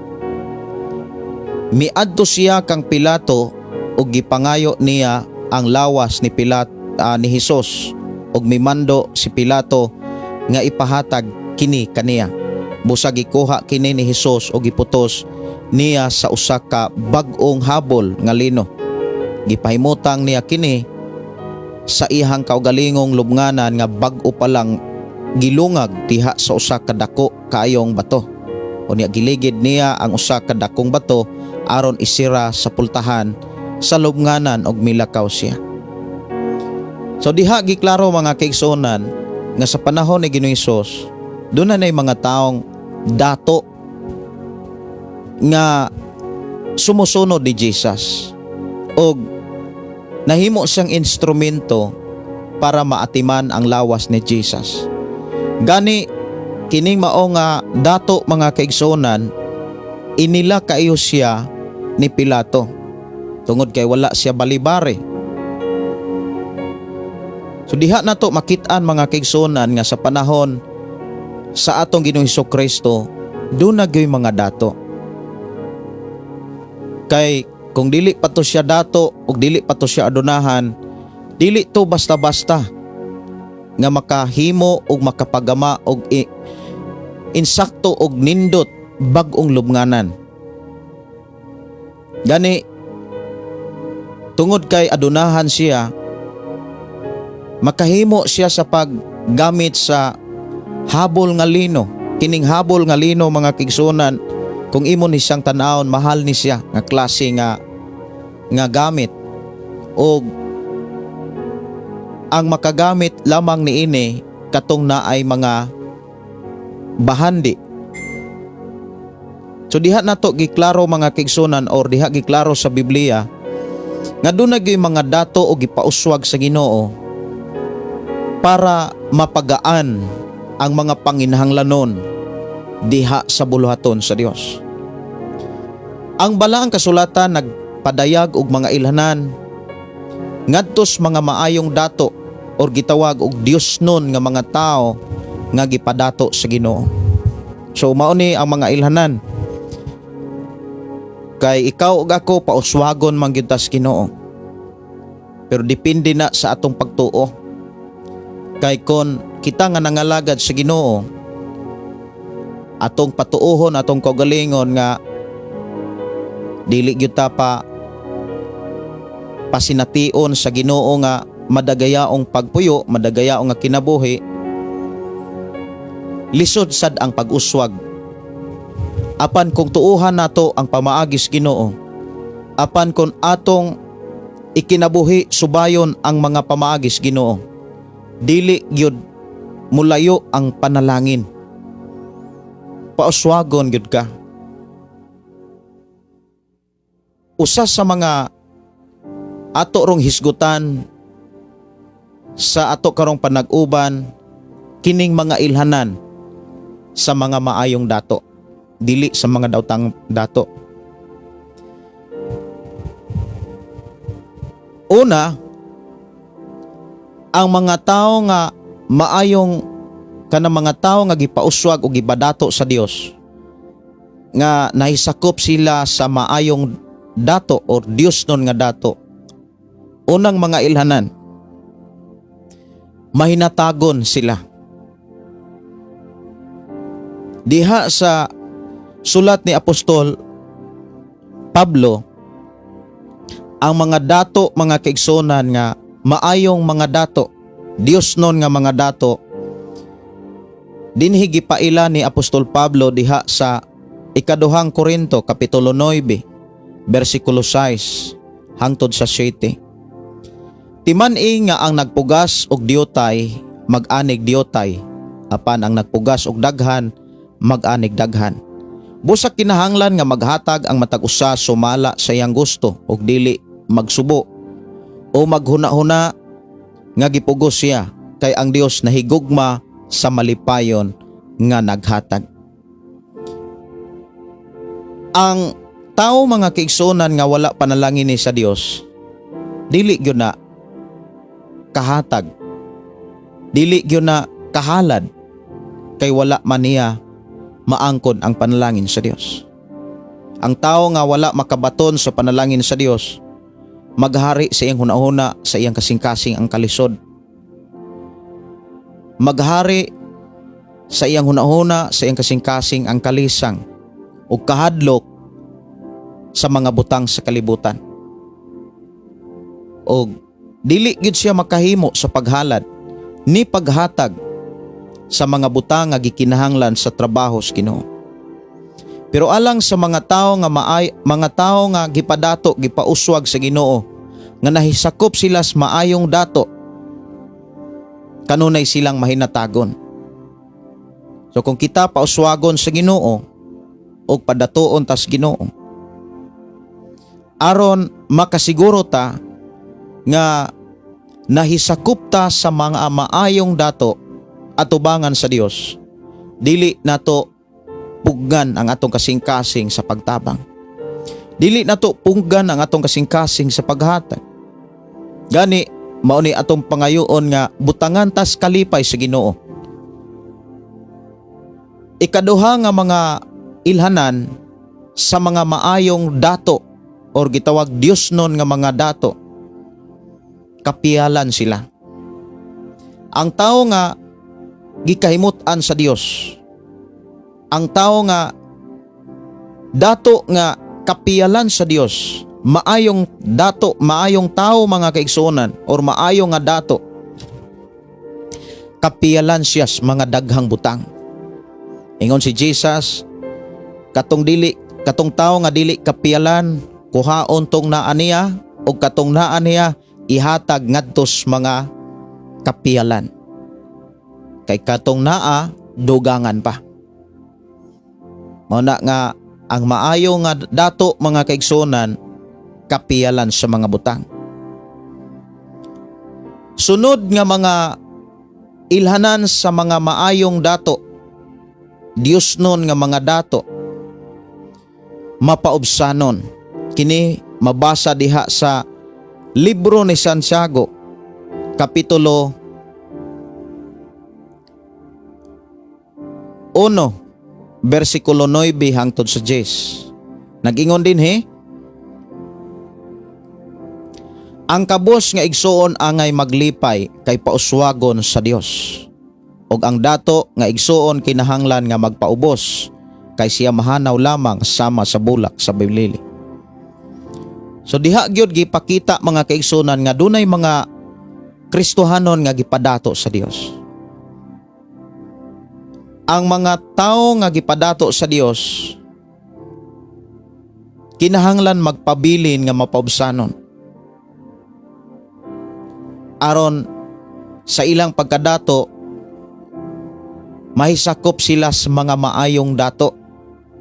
Miadto siya kang Pilato ug gipangayo niya ang lawas ni ni Hesus ug mimando si Pilato nga ipahatag kini kaniya. Busag gikuha kini ni Hesus ug giputos niya sa usa ka bag-ong habol nga lino. Gipahimutang niya kini sa iyang kaugalingong lubnganan nga bag-o pa lang gilungag diha sa usa ka dako kaayong bato. Unya giligid niya ang usa ka dakong bato aron isira sa pultahan sa lubnganan og milakaw siya. So diha giklaro, mga kaigsuonan, nga sa panahon ni Ginoong Hesus, Doon na mga taong dato nga sumusunod ni Jesus og nahimo siyang instrumento para maatiman ang lawas ni Jesus. Gani kining mao nga dato, mga kaigsuonan, inila kaayo siya ni Pilato tungod kay wala siya balibari. So diha na to makit-an, mga kaigsuonan, nga sa panahon sa atong Ginoong Hesus Kristo duna gyoy mga dato. Kay kung dili pa to siya dato ug dili pa to siya adunahan, dili to basta-basta nga makahimo og makapagama og insakto og nindot bag-ong lubnganan. Gani tungod kay adunahan siya, makahimo siya sa paggamit sa habol nga lino. Kining habol nga lino, mga kaigsuonan, kung imo ni siyang tan-awon, mahal ni siya nga klase nga gamit og ang makagamit lamang niini katong naay mga bahandi. So diha nato giklaro, mga kaigsuonan, or diha giklaro sa Biblia nga duna gyud mga dato o gipauswag sa Ginoo para mapagaan ang mga panginahanglanon diha sa buluhaton sa Dios. Ang Balaang Kasulatan nagpadayag og mga ilhanan ngadtos mga maayong dato or gitawag og Dios nun nga mga tao nga gipadato sa Ginoo. So mao ni ang mga ilhanan. Kay ikaw ug ako, pauswagon man gyud ta sa Ginoo. Pero depende na sa atong pagtuo. Kay kon kita nga nangalagad sa Ginoo, atong patuohon atong kaugalingon nga dili gyud ta pa pasination sa Ginoo nga madagayaong pagpuyo, madagayaong nga kinabuhi, lisod sad ang pag-uswag. Apan kung tuuhan nato ang pamaagi sa Ginoo, apan kung atong ikinabuhi subayon ang mga pamaagi sa Ginoo, dili gyud mulayo ang panalangin. Pauswagon gyud ka. Usa sa mga ato rong hisgutan sa ato karong panag-uban, kining mga ilhanan sa mga maayong dato, dili sa mga daotang dato. Una, ang mga tao nga maayong, kanang mga tao nga gipauswag o gibadato sa Dios nga nahisakop sila sa maayong dato or Dios nun nga dato. Unang mga ilhanan, mahinatagon sila. Diha sa sulat ni Apostol Pablo, ang mga dato, mga kaigsuonan, nga maayong mga dato, Dios nun nga mga dato, dinhi gipaila ni Apostol Pablo diha sa Ikaduhang Korinto kapitulo 9 bersikulo 6 hangtod sa 7. Timan-i nga ang nagpugas og diutay mag-anig diutay, apan ang nagpugas og daghan mag-anig daghan. Busa kinahanglan nga maghatag ang matag usa sumala sa iyang gusto ug dili magsubo o maghuna-huna nga gipugos siya, kay ang Dios nahigugma sa malipayon nga naghatag. Ang tao, mga kaigsuonan, nga wala panalangin ni sa Dios, dili gyud na kahatag. Dili gyud na kahalad kay wala man niya maangkon ang panalangin sa Dios. Ang tao nga wala makabaton sa panalangin sa Dios, maghari sa iyang hunahuna, sa iyang kasing-kasing ang kalisod. Maghari sa iyang hunahuna, sa iyang kasing-kasing ang kalisang ug kahadlok sa mga butang sa kalibutan. Og dili gyud siya makahimo sa paghalad ni paghatag sa mga butang nga gikinahanglan sa trabaho sa Ginoo. Pero alang sa mga tao nga maay, mga tao nga gipadato, gipauswag sa Ginoo, nga nahisakop sila sa maayong dato, kanunay silang mahinatagon. So kung kita pauswagon sa Ginoo og padatuon tas Ginoo aron makasiguro ta nga nahisakop ta sa mga maayong dato atubangan sa Dios, dili nato puggan ang atong kasing-kasing sa pagtabang. Dili nato punggan ang atong kasing-kasing sa paghatag. Gani mao ni atong pangayoon nga butangan tas kalipay sa Ginoo. Ikaduha nga mga ilhanan sa mga maayong dato or gitawag Dios nun nga mga dato, kapiyalan sila. Ang tao nga gikahimut-an sa Dios, ang tao nga dato nga kapiyalan sa Dios, maayong dato, maayong tao, mga kaigsuonan, or maayong nga dato, kapiyalan siya sa mga daghang butang. Ingon si Jesus, katong tao nga dili kapiyalan, kuhaon tong naa niya, ug katong naa niya ihatag ngadto sa mga kapiyalan. Kay katong naa, dugangan pa. Mao na nga ang maayo nga dato, mga kaigsuonan, kapiyalan sa mga butang. Sunod nga mga ilhanan sa mga maayong dato, Dios nun nga mga dato, mapaubsanon. Kini mabasa diha sa libro ni Santiago, Kapitulo 1, versikulo 9 hangtod sa 10. Nag-ingon dinhi, "Ang kabos nga igsuon angay maglipay kay pauswagon sa Dios. Ug ang dato nga igsuon kinahanglan nga magpaubos kay siya mahanaw lamang sama sa bulak sa bilili." So diha gyud gipakita, mga kaigsuonan, nga dunay mga Kristohanon nga gipadato sa Dios. Ang mga tao nga gipadato sa Dios kinahanglan magpabilin nga mapaubsanon aron sa ilang pagkadato mahisakop sila sa mga maayong dato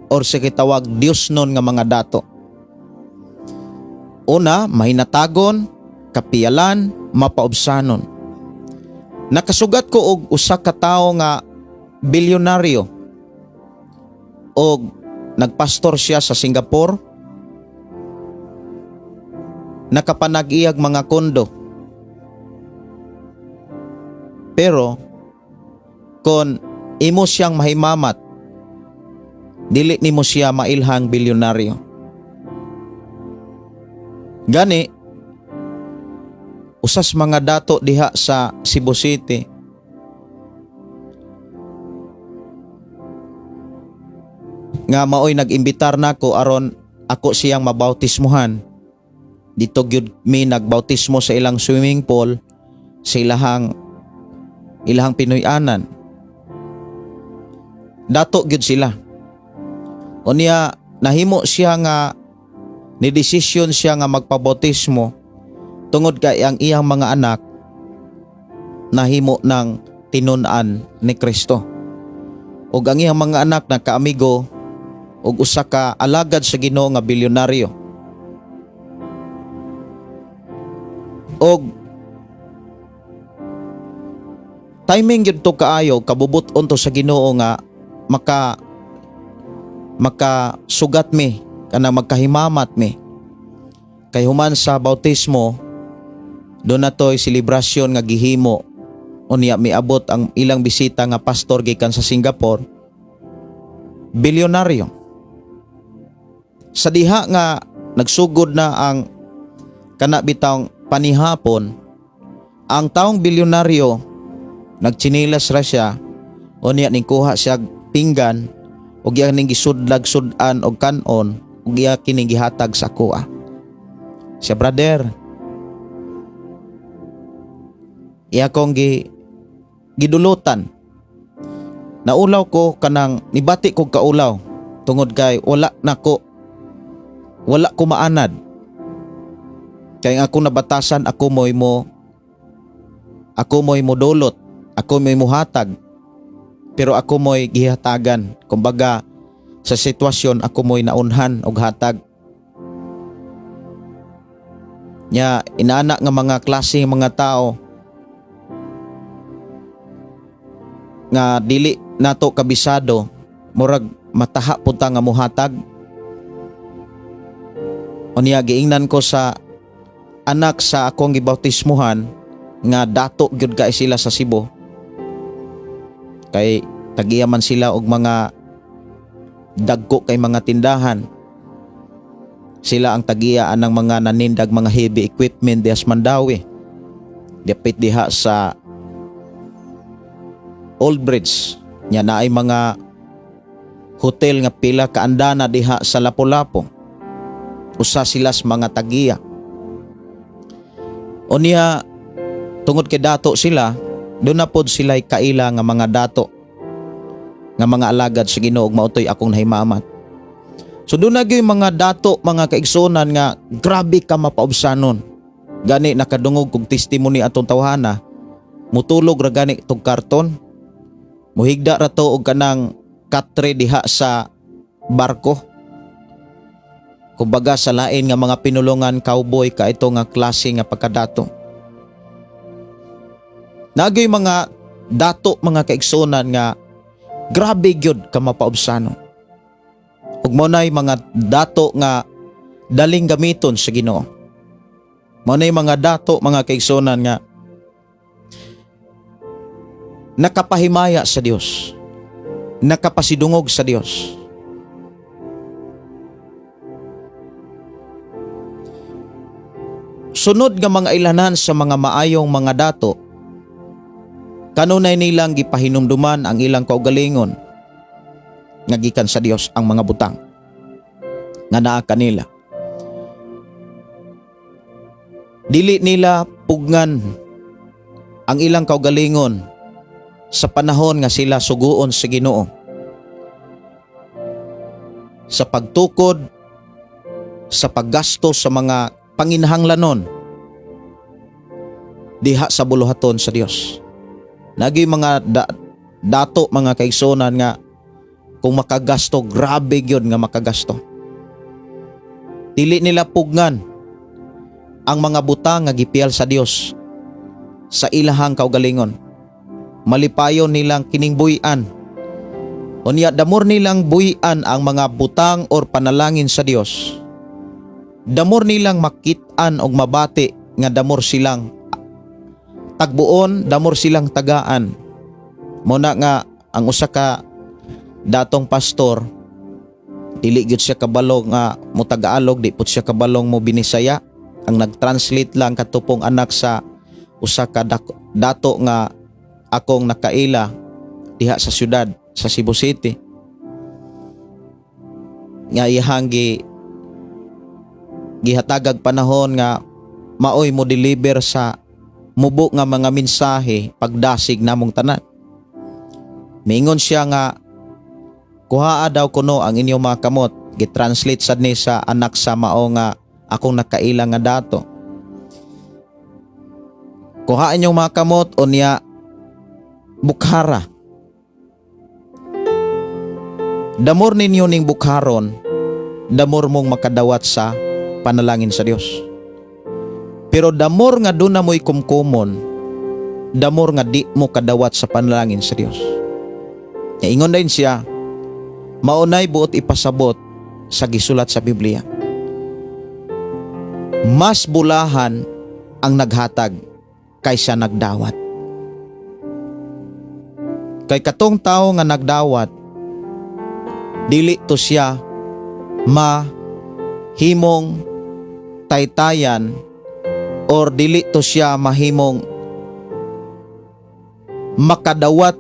or sa kitawag Dios nun nga mga dato. Una, mahinatagon, kapiyalan, mapaubsanon. Nakasugat ko og usa ka tawo nga bilyonaryo og nagpastor siya sa Singapore. Nakapanag-iyag mga kondo. Pero kung imo siyang mahimamat, dili nimo siya mailhang bilyonaryo. Gani, usas mga dato diha sa Cebu City, nga maoy nag-imbitar nako aron ako siyang mabautismuhan. Dito gyud mi nagbautismo sa ilang swimming pool sa ilahang Pinoy-anan. Dato gyud sila. Unya nahimo siya nga ni desisyon siya nga magpabautismo tungod kay ang iyang mga anak nahimo ng tinun-an ni Kristo. Ug ang iyang mga anak nagkaamigo og usa ka alagad sa Ginoo nga bilyonaryo. Og timing gyud to kaayo, kabubut-on to sa Ginoo nga maka sugat mi, kanang magkahimamat mi. Kay human sa bautismo, doon na to'y selebrasyon nga gihimo. Unya miabot ang ilang bisita nga pastor gikan sa Singapore, bilyonaryo. Sa diha nga nagsugod na ang kana bitawng panihapon, ang taong bilyonaryo nagtsinilas ra siya. Unya ning kuha siya pinggan ug iya ning gisudlag sud-an og kanon ug iya kining gihatag sa akoa. Siya, "Brother, iya kong gidulutan. Naulaw ko, kanang nibati kog kaulaw tungod kay wala nako, wala ko maanad. Kay ang ako nabatasan, ako mo'y modulot, ako mo'y muhatag. Pero ako mo'y gihatagan. Kumbaga, sa sitwasyon ako mo'y naunhan og hatag. Nya inana nga mga klase mga tao nga dili nato kabisado, murag mataha pud ta nga muhatag. Unya giingnan ko sa anak sa akong gibautismuhan nga dato gyud kay sila sa Cebu. Kay tagiya man sila og mga dagko kay mga tindahan. Sila ang tagiya anang mga nanindag mga heavy equipment diha sa Mandaue. Dapit diha sa Old Bridge. Nya naay mga hotel nga pila kaandana diha sa Lapu-Lapu. Usa sila sa mga tagiya. Unya tungod kay dato sila, doon na pod sila'y kaila nga mga dato nga mga alagad sa Ginoo ug mao toy akong nahimamat. So doon na gyud mga dato, mga kaigsunan, nga grabe ka mapaubsanon. Gani nakadungog kog testimony atong tawhana, mutulog ra gani tog karton. Muhigda ra to og kanang katre diha sa barko. Kumbaga sa lain nga mga pinulungan, cowboy ka ito nga klase nga pagkadato. Nagay mga dato, mga kaigsunan, nga grabe gyud ka mapaubsano. Ug mao nay mga dato nga daling gamiton sa Ginoo. Mao nay mga dato, mga kaigsunan, nga nakapahimaya sa Dios. Nakapasidungog sa Dios. Sunod nga mga ilanan sa mga maayong mga dato, kanunay nilang gipahinumduman ang ilang kaugalingon nga gikan sa Dios ang mga butang nga naa kanila. Dili nila pugnan ang ilang kaugalingon sa panahon nga sila suguon sa Ginoo sa pagtukod, sa paggasto sa mga panginahanglanon diha sa buluhaton sa Dios. Nagi mga dato, mga kaigsunan, nga kung makagasto, grabe gyud nga makagasto. Dili nila pugnan ang mga butang nga gipiyal sa Dios sa ilahang kaugalingon. Malipayon nilang kining buy-an. Unya damor nilang buy-an ang mga butang or panalangin sa Dios. Damor nilang makit-an og mabati nga damor silang tagbuon, damor silang tagaan. Muna nga ang usa ka datong pastor, dili gyud siya kabalo nga mo Tagalog, di pud siya kabalong mo Binisaya. Ang nag-translate lang katupong anak sa usa ka dato nga akong nakaila diha sa syudad sa Cebu City nga iyahang gihatagag panahon nga maoy mo deliver sa mubo nga mga mensahe pagdasig namong tanan. Miingon siya nga kuhaa daw kuno ang inyong mga kamot. Gitranslate sad ni sa anak sa mao nga akong nakaila nga dato. Kuhaa inyong mga kamot, unya bukhara. Damor ninyo ning bukharon, damor mong makadawat sa panalangin sa Dios. Pero damor nga doon na mo'y kumkumon, damor nga di mo kadawat sa panalangin sa Dios. Ingon din siya, maunay buot ipasabot sa gisulat sa Biblia. Mas bulahan ang naghatag kaysa nagdawat. Kay katong tao nga nagdawat, dili to siya mahimong taytayan or dili to siya mahimong makadawat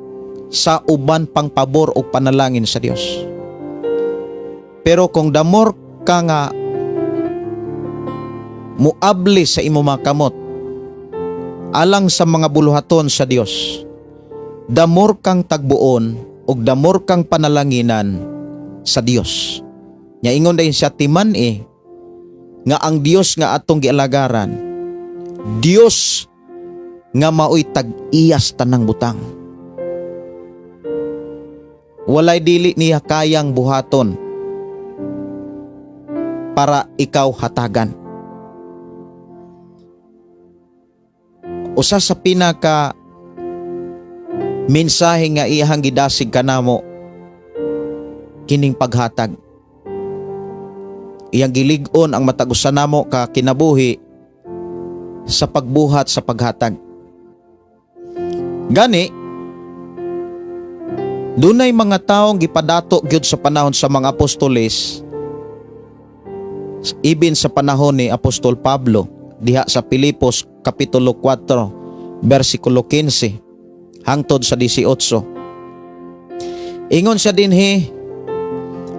sa uban pang pabor o panalangin sa Dios. Pero kung damor ka nga muabli sa imo mga kamot alang sa mga buluhaton sa Dios, damor kang tagbuon ug damor kang panalanginan sa Dios. Nya ingon dayon siya, timan eh nga ang Dios nga atong gialagaran, Dios nga maoy tag-iyas tanang butang. Walay dili niya kayang buhaton para ikaw hatagan. Usa sa pinaka mensahe nga iyahang gidasig kanamo kining paghatag. Iyang gilig-on ang matag usa namo ka kinabuhi sa pagbuhat sa paghatag. Gani, dunay mga taong gipadato gyud sa panahon sa mga apostoles, ibin sa panahon ni Apostol Pablo diha sa Pilipos kapitulo 4 bersikulo 15 hangtod sa 18. Ingon siya dinhi,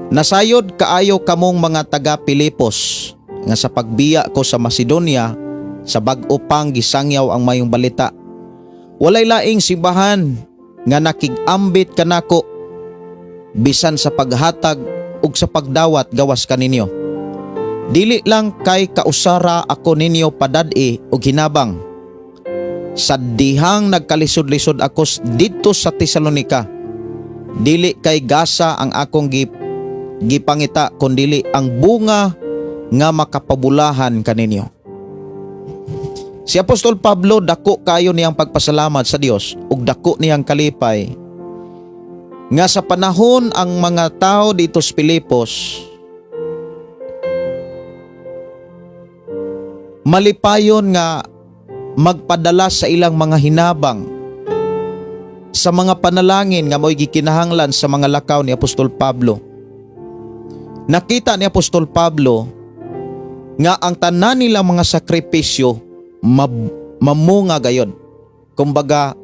"Nasayod kaayo kamong mga taga Pilipos nga sa pagbiya ko sa Macedonia sa bag-o pang gisangyaw ang mayong balita. Walay laing simbahan nga nakig-ambit kanako bisan sa paghatag ug sa pagdawat gawas kaninyo. Dili lang kay kausara ako ninyo padad-i og hinabang. Sa dihang nagkalisod-lisod ako didto sa Tesalonika, dili kay gasa ang akong gipangita kundili ang bunga nga makapabulahan kaninyo." Si Apostol Pablo, dako kayo niyang pagpasalamat sa Dios ug dako niyang kalipay nga sa panahon ang mga tao dito sa Pilipos malipayon nga magpadala sa ilang mga hinabang sa mga panalangin nga mo'y gikinahanglan sa mga lakaw ni Apostol Pablo. Nakita ni Apostol Pablo nga ang tanan nilang mga sakripisyo mamunga gayod. Kumbaga,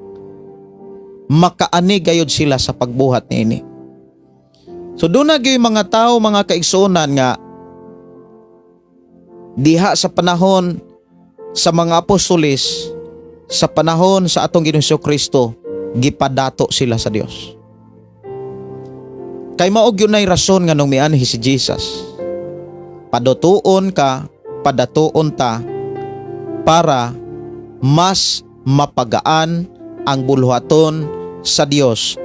makaani gayod sila sa pagbuhat niini. So doon na gyud mga tao, mga kaigsuonan, nga diha sa panahon sa mga apostoles, sa panahon sa atong Ginoong Kristo, gipadato sila sa Dios. Kay mao gyud nay rason nga nung mianhi si Jesus. Padutuon ka, padatuon ta para mas mapagaan ang buluhaton sa Dios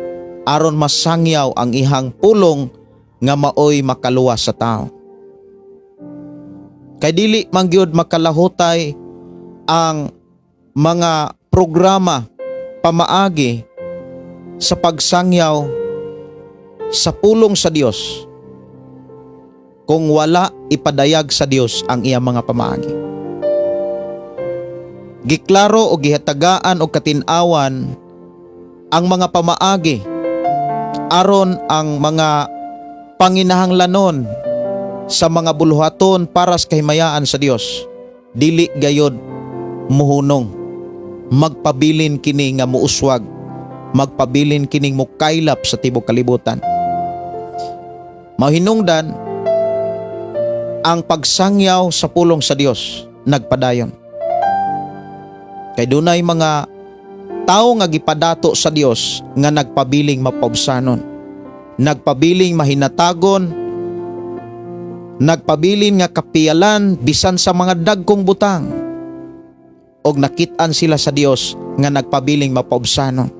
aron masangyaw ang ihang pulong nga maoy makaluwas sa tao. Kay dili man gyud makalahutay ang mga programa pamaagi sa pagsangyaw sa pulong sa Dios kung wala ipadayag sa Dios ang iyang mga pamaagi. Giklaro o gihatagaan og katin-awan ang mga pamaagi aron ang mga panginahanglanon sa mga buluhaton para sa kahimayaan sa Dios dili gayod muhunong, magpabilin kini nga muuswag, magpabilin kining mukaylap sa tibok kalibutan. Mahinungdan ang pagsangyaw sa pulong sa Dios nagpadayon. Kay dunay mga tao nga gipadato sa Dios nga nagpabiling mapaubsanon, nagpabiling mahinatagon, nagpabilin nga kapiyalan bisan sa mga dagkong butang. Og nakit-an sila sa Dios nga nagpabiling mapaubsanon.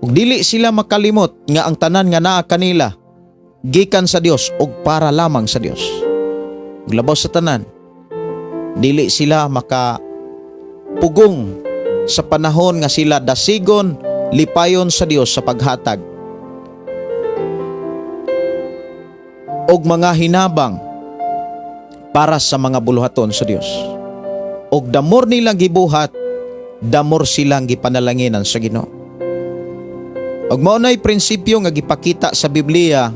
Ug dili sila makalimot nga ang tanan nga naa kanila gikan sa Dios ug para lamang sa Dios. Ug labaw sa tanan, dili sila maka pugong sa panahon nga sila dasigon, lipayon sa Dios sa paghatag og mga hinabang para sa mga buluhaton sa Dios. Og damor nilang gibuhat, damor silang gipanalanginan sa Ginoo. Og mao nay prinsipyo nga gipakita sa Biblia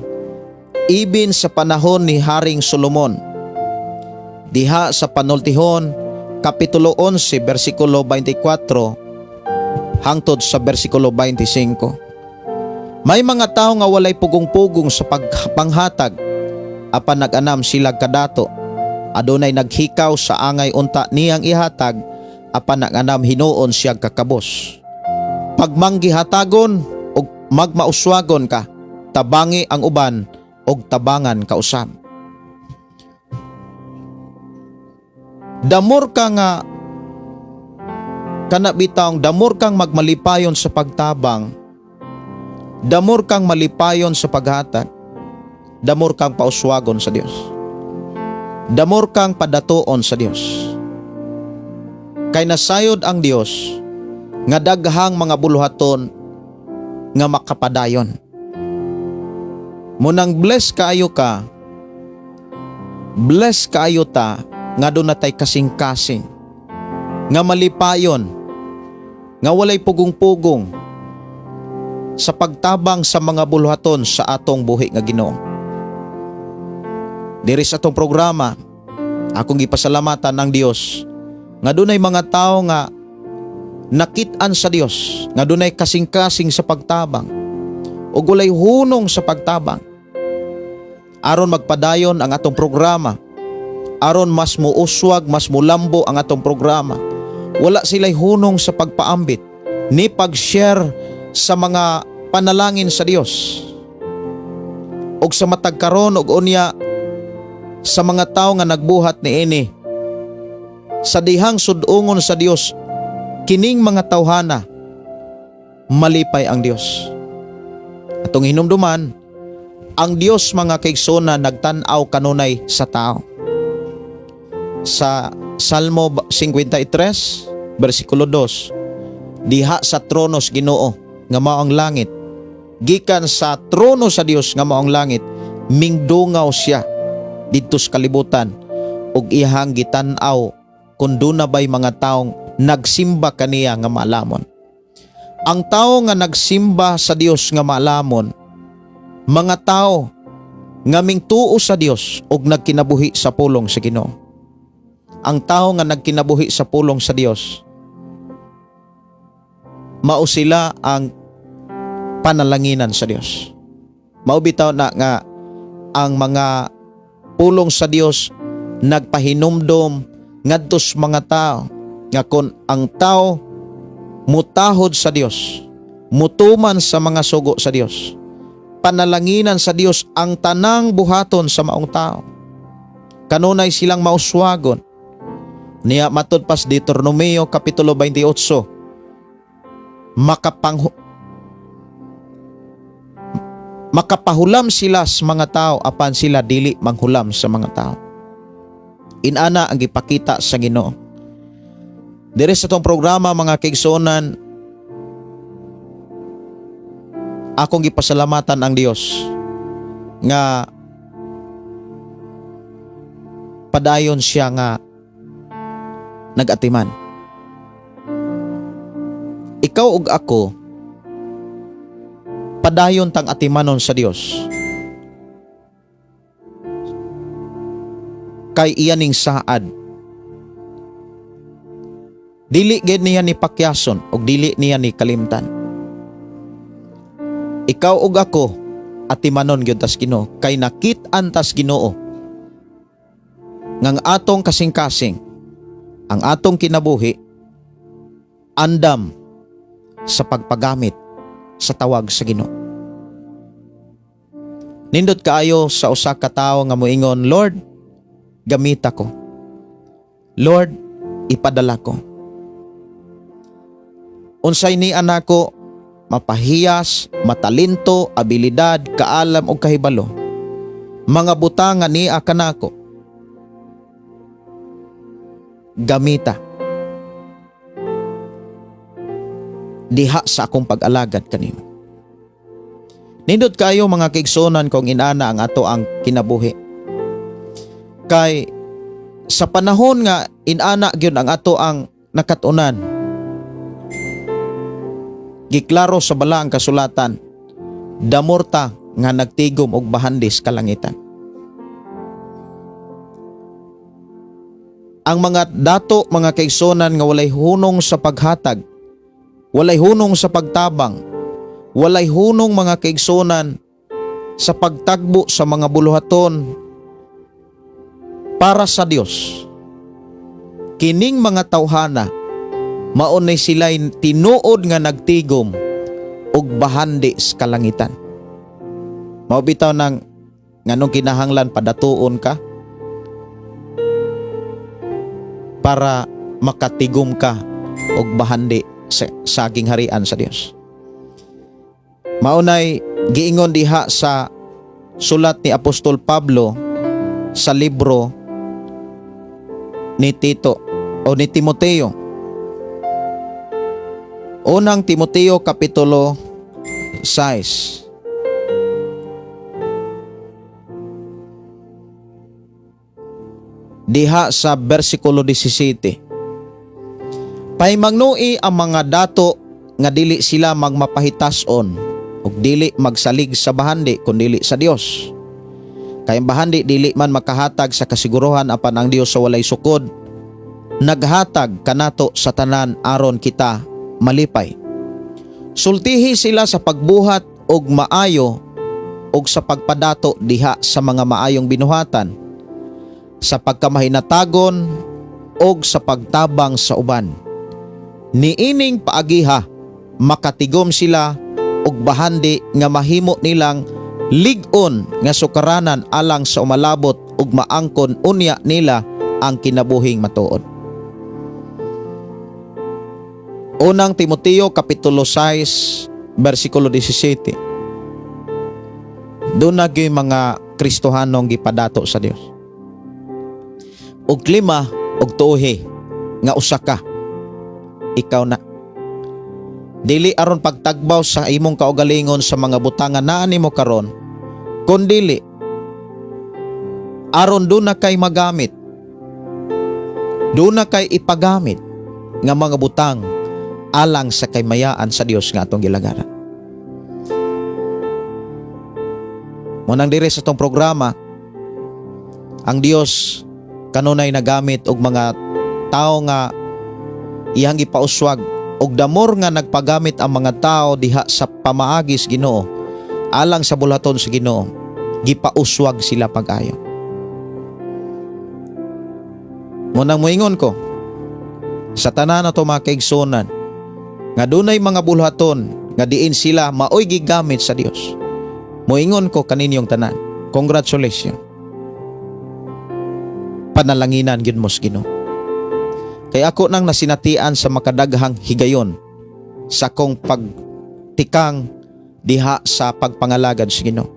ibin sa panahon ni Haring Solomon. Diha sa Panultihon, Kapitulo 11, versikulo 24 hangtod sa versikulo 25. May mga tao nga walay pugong-pugong sa pagpanghatag apan nag-anam sila kadato. Adunay naghikaw sa angay unta niyang ihatag apan nag-anam hinuon siya kakabos. Pagmanggihatagon og magmauswagon ka, tabangi ang uban og tabangan ka usab. Damor ka nga kana bitawng damor kang magmalipayon sa pagtabang, The more kang malipayon sa paghatag, the more kang pauswagon sa Dios. The more kang padatuon sa Dios. Kay nasayod ang Dios nga daghang mga buluhaton nga makapadayon. Munang bless kaayo ka, bless kaayo ta nga duna tay kasing-kasing, nga malipayon, nga walay pugong-pugong sa pagtabang sa mga buluhaton sa atong buhi nga Ginoo. Diri sa atong programa, akong gipasalamatan ang Dios nga dunay mga tawo nga nakit-an sa Dios, nga dunay kasing-kasing sa pagtabang ug walay hunong sa pagtabang aron magpadayon ang atong programa, aron mas muuswag, mas mulambo ang atong programa. Wala sila'y hunong sa pagpaambit ni pag-share sa mga panalangin sa Dios. Og sa matag karon og unya, sa mga tawo nga nagbuhat niini, sa dihang sudungon sa Dios kining mga tawhana, malipay ang Dios. Atong hinumduman, ang Dios, mga kaigsoona, nagtan-aw kanunay sa tao. Sa Salmo 53 bersikulo 2, diha sa trono sa Ginoo nga mao ang langit, gikan sa trono sa Dios nga mao ang langit, mingdungaw siya didto sa kalibutan ug iyang gitan-aw kung duna bay mga taong nagsimba kaniya nga maalamon. Ang tao nga nagsimba sa Dios nga maalamon, mga tao nga mingtuo sa Dios ug nagkinabuhi sa pulong sa Ginoo. Ang tao nga nagkinabuhi sa pulong sa Dios, mao sila ang panalanginan sa Dios. Mao bitaw na nga ang mga pulong sa Dios nagpahinumdom ngadto sa mga tao nga kon ang tao mutahod sa Dios, mutuman sa mga sugo sa Dios, panalanginan sa Dios ang tanang buhaton sa maong tao. Kanunay silang mauswagon. Niya matud pas Deuteronomio Kapitulo 28, makapahulam sila sa mga tao apan sila dili manghulam sa mga tao. Inana ang gipakita sa Ginoo. Diri sa atong programa, mga kaigsuonan, akong gipasalamatan ang Dios nga padayon siya nga nagatiman. Ikaw ug ako, padayon tang atimanon sa Dios. Kay iya ning saad. Dili gid niya ni pakyason ug dili niya ni kalimtan. Ikaw ug ako, atimanon gyud tas Ginoo kay nakit-an tas Ginoo ngang atong kasing-kasing, ang atong kinabuhi, andam sa pagpagamit sa tawag sa Ginoo. Nindot kaayo sa usa ka tawo nga moingon, "Lord, gamita ko. Lord, ipadala ko. Unsay ni anako mapahiyas, matalento, abilidad, kaalam o kahibalo. Mga butang nga niya kanako. Gamita diha sa akong pag-alagad kanimo." Nindot kayo, mga kaigsuonan, kung inana ang ato ang kinabuhi. Kay sa panahon nga inana gyud ang ato ang nakatunan, giklaro sa Balaang Kasulatan, the more ta nga nagtigom og bahandi sa kalangitan. Ang mga dato, mga kaigsuonan, nga walay hunong sa paghatag, walay hunong sa pagtabang, walay hunong, mga kaigsuonan, sa pagtagbo sa mga buluhaton para sa Dios. Kining mga tawhana, maunay sila'y tinuod nga nagtigom og bahandi sa kalangitan. Mao bitaw nang nganong kinahanglan padatuon ka para makatigom ka og bahandi sa saging harian sa Dios. Maunay giingon diha sa sulat ni Apostol Pablo sa libro ni Tito o ni Timoteo. Unang Timoteo kapitulo 6. Diha sa bersikulo 17. Pahimangnui ang mga dato nga dili sila magmapahitason ug dili magsalig sa bahandi kun dili sa Dios. Kay ang bahandi dili man makahatag sa kasiguruhan, apan ang Dios sa walay sukod naghatag kanato sa tanan aron kita malipay. Sultihi sila sa pagbuhat og maayo ug sa pagpadato diha sa mga maayong binuhatan, sa pagkamahinatagon ug sa pagtabang sa uban. Niining paagiha makatigom sila og bahandi nga mahimo nilang lig-on nga sukaranan alang sa umalabot ug maangkon unya nila ang kinabuhing matuod. Unang Timoteo kapitulo 6 bersikulo 17. Doon na gyud mga Kristohanong gipadato sa Dios. Og klima og tuhi nga usa ka, ikaw na. Dili aron pagtagbaw sa imong kaugalingon sa mga butanga naa nimo karon, kundili aron doon na kay magamit, doon na kay ipagamit nga mga butang alang sa kaymayaan sa Dios nga atong gilagaran. Munang diri sa atong programa, ang Dios kanunay nagamit og mga tawo nga iyang gipauswag, og damor nga nagpagamit ang mga tao diha sa pamaagis Ginoo alang sa bulaton sa Ginoo, gipauswag sila pag-ayo. Munang moingon ko sa tanan nato mga kaigsunan nga dunay mga bulhaton nga diin sila maoy gigamit sa Dios. Moingon ko kaninyong tanan, congratulations. Panalanginan gyud mo sa Ginoo. Kay ako nang nasinatian sa makadaghang higayon sa akong pagtikang diha sa pagpangalagad sa Ginoo.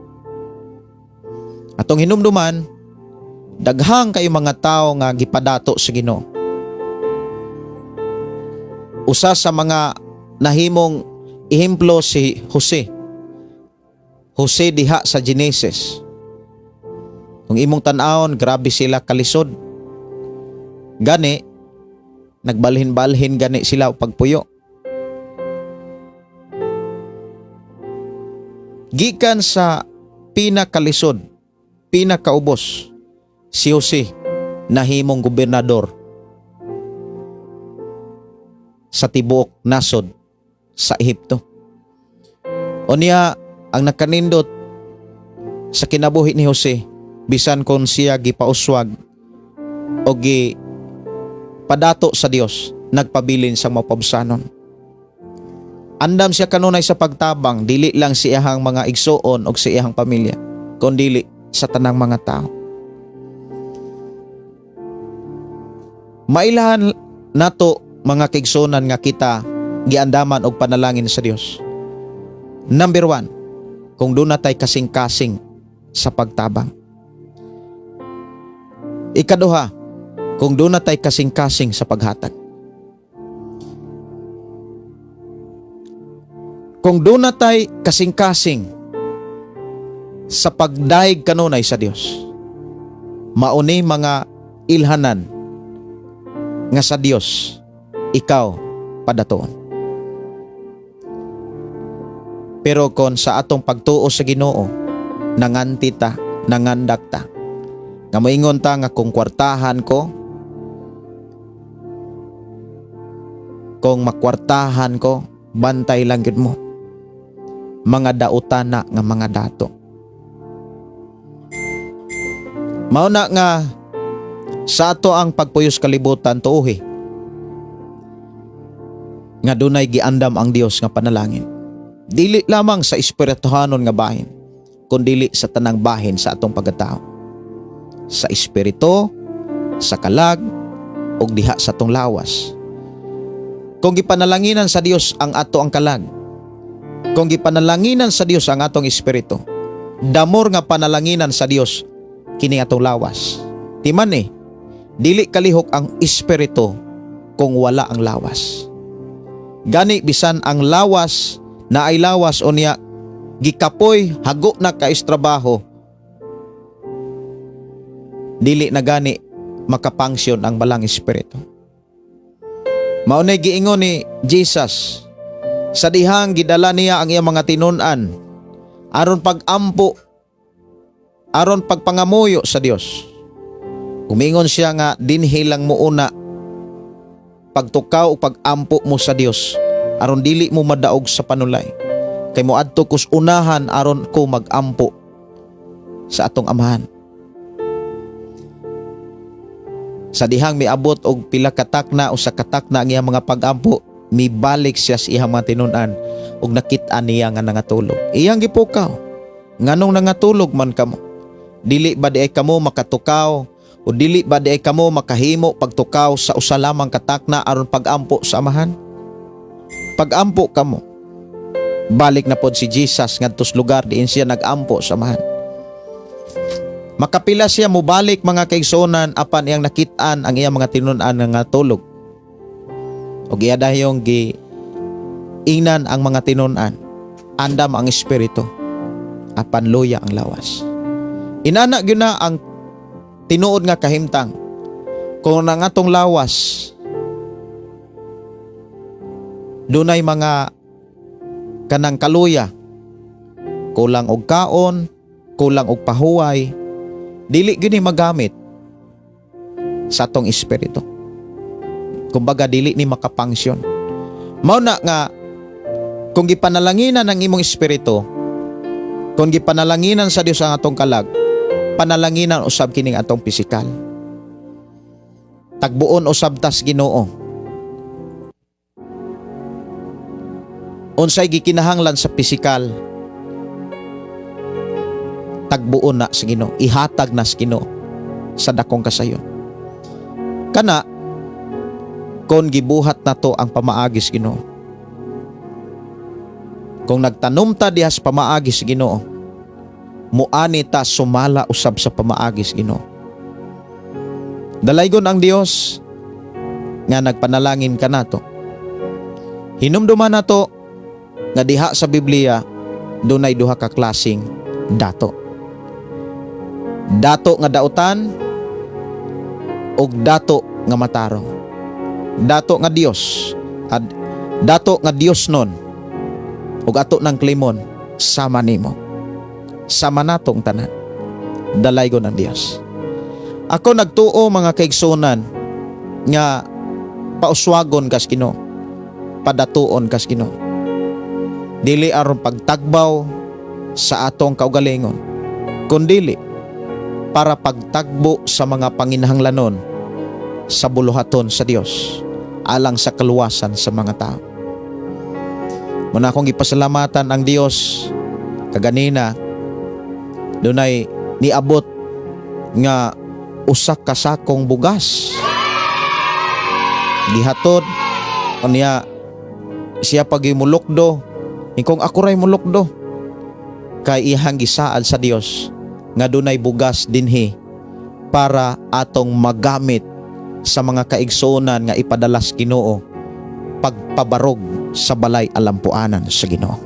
Atong hinumduman, daghang kayo mga tao nga gipadato sa Ginoo. Usa sa mga nahimong ehemplo si Jose. Jose diha sa Genesis. Kung imong tan-awon, grabe sila kalisod. Gani, nagbalhin-balhin gani sila pagpuyo. Gikan sa pinakalisod, pinakaubos, si Jose nahimong gobernador sa tibuok nasod sa Ehipto. Unya, ang nakanindot sa kinabuhi ni Jose, bisan kon siya gipauswag o gipadato sa Dios, nagpabilin sa mapabsanon. Andam siya kanunay sa pagtabang, dili lang sa iyahang mga igsuon o sa iyahang pamilya, kundili sa tanang mga tao. Mailahan nato mga kaigsunan nga kita giandaman og panalangin sa Dios. Number 1, kung doon natay kasing-kasing sa pagtabang. Ikaduha, kung doon natay kasing-kasing sa paghatag. Kung doon natay kasing-kasing sa pagdaig kanunay sa Dios, mauni mga ilhanan nga sa Dios ikaw padatoon. Pero kon sa atong pagtuo sa Ginoo, nanganti ta, nangandak ta, nga moingon ta nga kung kwartahan ko, kung makwartahan ko, bantay lang gyud mo. Mga dautan na nga mga dato. Mao na nga sa ato ang pagpuyos kalibutan tuohi nga dunay giandam ang Dios nga panalangin. Dili lamang sa espirituhanon nga bahin, kundili sa tanang bahin sa atong pagkatao. Sa espiritu, sa kalag, ug diha sa atong lawas. Kung gipanalanginan sa Dios ang ato ang kalag, Kung gipanalanginan sa Dios ang atong espiritu, the more nga panalanginan sa Dios kini atong lawas. Timan eh, dili kalihok ang espiritu kung wala ang lawas. Gani bisan ang lawas na ay lawas unya gikapoy, hago na kay trabaho, dili na gani makapangsyon ang Balaang Espiritu. Mao nay giingon ni Jesus sa dihang gidala niya ang iyang mga tinun-an aron pag-ampo, aron pagpangamuyo sa Dios. Umingon siya nga dinhi lang mo una pagtukaw o pag-ampo mo sa Dios aron dili mo madaog sa panulay. Kay moadto kus unahan aron ko mag-ampo sa atong Amahan. Sa dihang miabot og pila ka takna o sa katakna ang iyang mga pag-ampo, mibalik siya sa iyang mga tinun-an ug nakit-an niya nga nangatulog. Iyang gipukaw, "Nganong nangatulog man kamo? Dili ba diay kamo makatukaw o dili ba diay kamo makahimo pagtukaw sa usa lamang katakna aron pag-ampo sa Amahan? Pag-ampo kamo." Balik na pod si Jesus ngadto sa lugar diin siya nag-ampo sa Amahan. Makapila siya mobalik, mga kaigsuonan, apan iyang nakit-an ang iyang mga tinun-an nga ngatulog. Ug iya dayong gi ingnan ang mga tinun-an, "Andam ang espiritu, apan luya ang lawas." Inana gyud na ang tinuod nga kahimtang. Kung ang atong lawas dunay mga kanang kaluya, kulang og kaon, kulang og pahuway, dili gyud ni magamit sa atong espiritu. Kumbaga, dili ni makapangsyon. Mao na nga kung gipanalanginan ang imong espiritu, kung gipanalanginan sa Dios ang atong kalag, panalanginan usab kining atong pisikal. Tagbuon usab tas Ginoo. Unsay gikinahanglan sa pisikal, tagbuon na sa Ginoo, ihatag na sa Ginoo sa dakong kasayon. Kana kon gibuhat nato ang pamaagi sa Ginoo. Kung nagtanom ta diha sa pamaagi sa Ginoo, muani ta sumala usab sa pamaagi sa Ginoo. Dalaygon ang Dios nga nagpanalangin kanato. Hinumduman nato nga diha sa Biblia dunay duha ka klaseng dato. Dato nga dautan ug dato nga matarong. Dato nga Dios at dato nga Dios nun ug ato ng klimon sama nimo. Sama natong tanan. Dalaygon ang Dios. Ako nagtuo, mga kaigsunan, nga pauswagon kas Ginoo, padatuon kas Ginoo. Dili aron pagtagbaw sa atong kaugalingon, kundili para pagtagbo sa mga panginahanglanon sa buluhaton sa Dios alang sa kaluwasan sa mga tao. Muna akong gipasalamatan ang Dios kaganina, dunay niabot nga usa ka sakong bugas. Gihatod niya siya pag mulukdo. Ikong ako ray mulukdo kay ihang gisaad sa Dios nga dunay bugas dinhi para atong magamit sa mga kaigsuonan nga ipadalas Ginoo pagpabarog sa balay alampuanan sa Ginoo.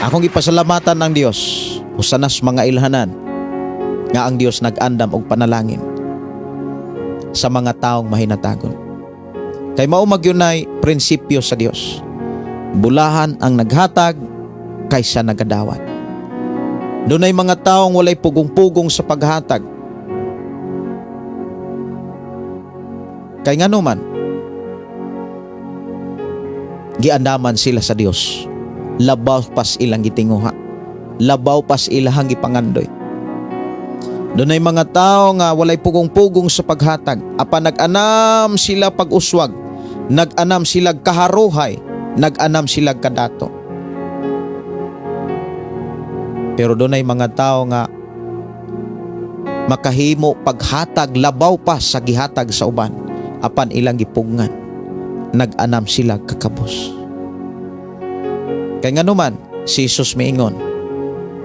Akong gipasalamatan ang Dios usanas mga ilhanan nga ang Dios nag-andam og panalangin sa mga taong mahinatagon. Kay mao magyunay prinsipyo sa Dios. Bulahan ang naghatag kaysa nagadawat. Dunay mga taong walay pugong-pugong sa paghatag. Kay ngano man, giandaman sila sa Dios. Labaw pas ilang gitinguha. Labaw pas ilahang gipangandoy. Dunay mga tao nga walay pugong-pugong sa paghatag. Apan nag-anam sila pag-uswag, nag-anam sila kaharuhay, nag-anam sila kadato. Pero dunay mga tao nga makahimo paghatag labaw pa sa gihatag sa uban, apan ilang gipugngan, nag-anam sila kakabos. Kay nganuman, si Jesus miingon,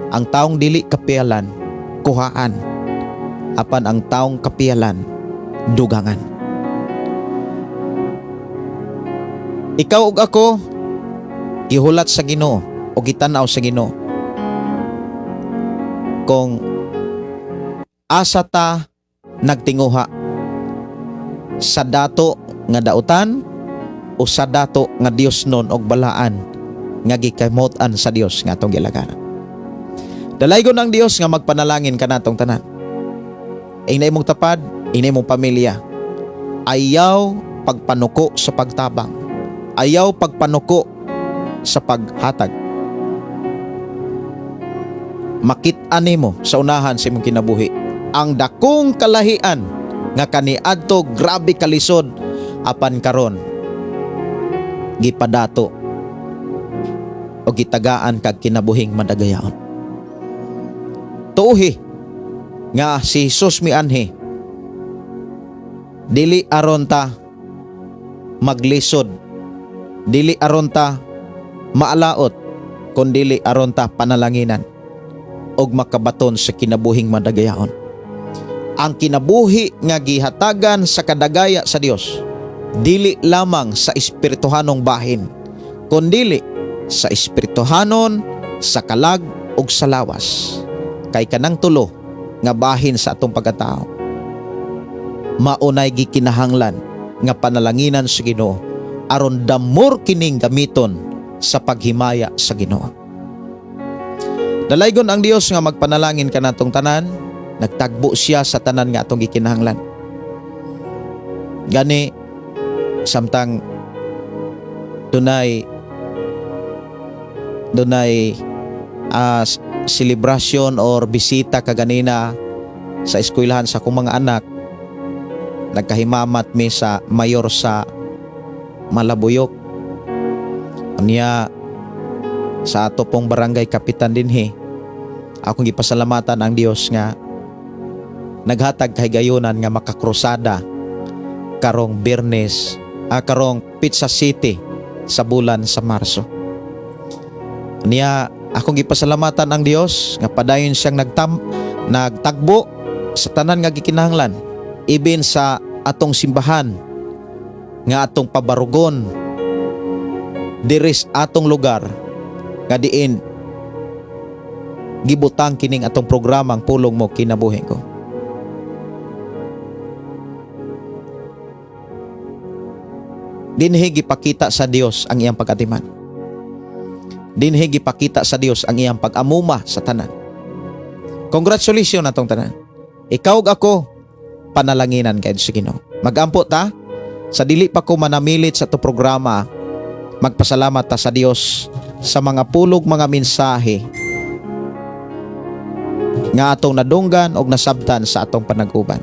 ang taong dili kapiyalan, kuhaan. Apan ang taong kapiyalan, dugangan. Ikaw ug ako, gihulat sa Ginoo o gitan-aw sa Ginoo. Kung asa ta nagtinguha, sa dato nga dautan o sa dato nga Dios nun og balaan nga gikamot-an sa Dios nga atong gilagaran. Dalaygon ang Dios nga magpanalangin kanatong tanan. Ingna imong tapad, ingna imong pamilya. Ayaw pagpanuko sa pagtabang. Ayaw pagpanuko sa paghatag. Makit-an nimo sa unahan sa imong kinabuhi ang dakong kalahian nga kaniadto grabe kalisod, apan karon gipadato o gitagaan kag kinabuhing madagayaon. Tuuhi nga si Jesus mianhi dili aron ta maglisod, dili aron ta maalaot, kun dili aron ta panalanginan og makabaton sa kinabuhing madagayaon. Ang kinabuhi nga gihatagan sa kadagaya sa Dios dili lamang sa espirituhanong bahin, kundili sa espirituhanon, sa kalag ug sa lawas. Kay kanang tulo nga bahin sa atong pagkatao maunay gikinahanglan nga panalanginan sa Ginoo aron damor kining gamiton sa paghimaya sa Ginoo. Dalaygon ang Dios nga magpanalangin kanatong tanan. Nagtagbo siya sa tanan nga atong gikinahanglan. Gani samtang dunay celebration or bisita kaganina sa eskwelahan sa akong mga anak, nagkahimamat mi sa mayor sa Malabuyok. Unya sa ato pong barangay kapitan dinhi, akong gipasalamatan ang Dios nga naghatag kahigayunan nga makakrusada karong Biyernes, karong Pizza City sa bulan sa Marso. Niya akong gipasalamatan ang Dios nga padayon siyang nagtagbo sa tanan nga gikinahanglan, ibin sa atong simbahan nga atong pabarugon diri sa atong lugar nga diin gibutang kining atong programang Pulong Mo Kinabuhi Ko. Dinhi gipakita sa Dios ang iyang pag-atiman. Dinhi gipakita sa Dios ang iyang pag-amuma sa tanan. Congratulations atong tanan. Ikaw ug ako panalanginan kay sa Ginoo. Magampo ta sa dili pa ko manamilit sa ato programa, magpasalamat ta sa Dios sa mga pulog, mga mensahe nga atong nadunggan og nasabtan sa atong panag-uban.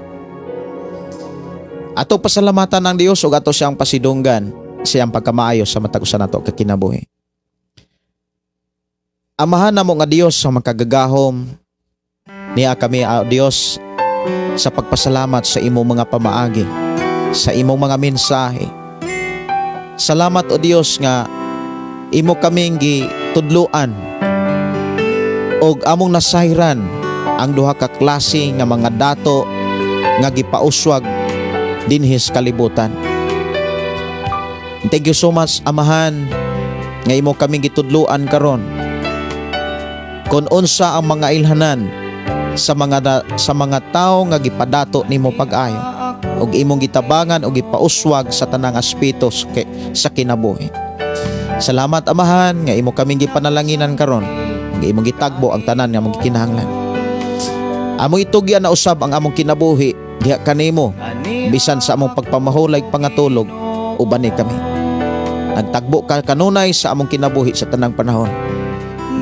Atong pasalamatan ang Dios ug ato siyang pasidunggan siyang pagkamaayo sa matag usa nato ka kinabuhi. Amahan namo nga Dios sa makagagahom, niya kami, Dios, sa pagpasalamat sa imong mga pamaagi, sa imong mga mensahe. Salamat, o Dios, nga imo kaming gitudloan og among nasayran ang duha ka klase nga mga dato nga gipauswag dinhi sa kalibutan. Thank you so much, Amahan, nga imo kaming gitudloan karon kon unsa ang mga ilhanan sa mga tawo nga gipadato nimo pag-ayo ug imong gitabangan ug gipauswag sa tanang aspeto sa kinabuhi. Salamat, Amahan, nga imo kaming gipanalanginan karon, nga imong gitagbo ang tanan nga among gikinahanglan. Among itugyan na usab ang among kinabuhi diha kanimo, bisan sa among pagpamahulay, pangatulog, uban ni kami. Nagtagbo ka kanunay sa among kinabuhi sa tanang panahon.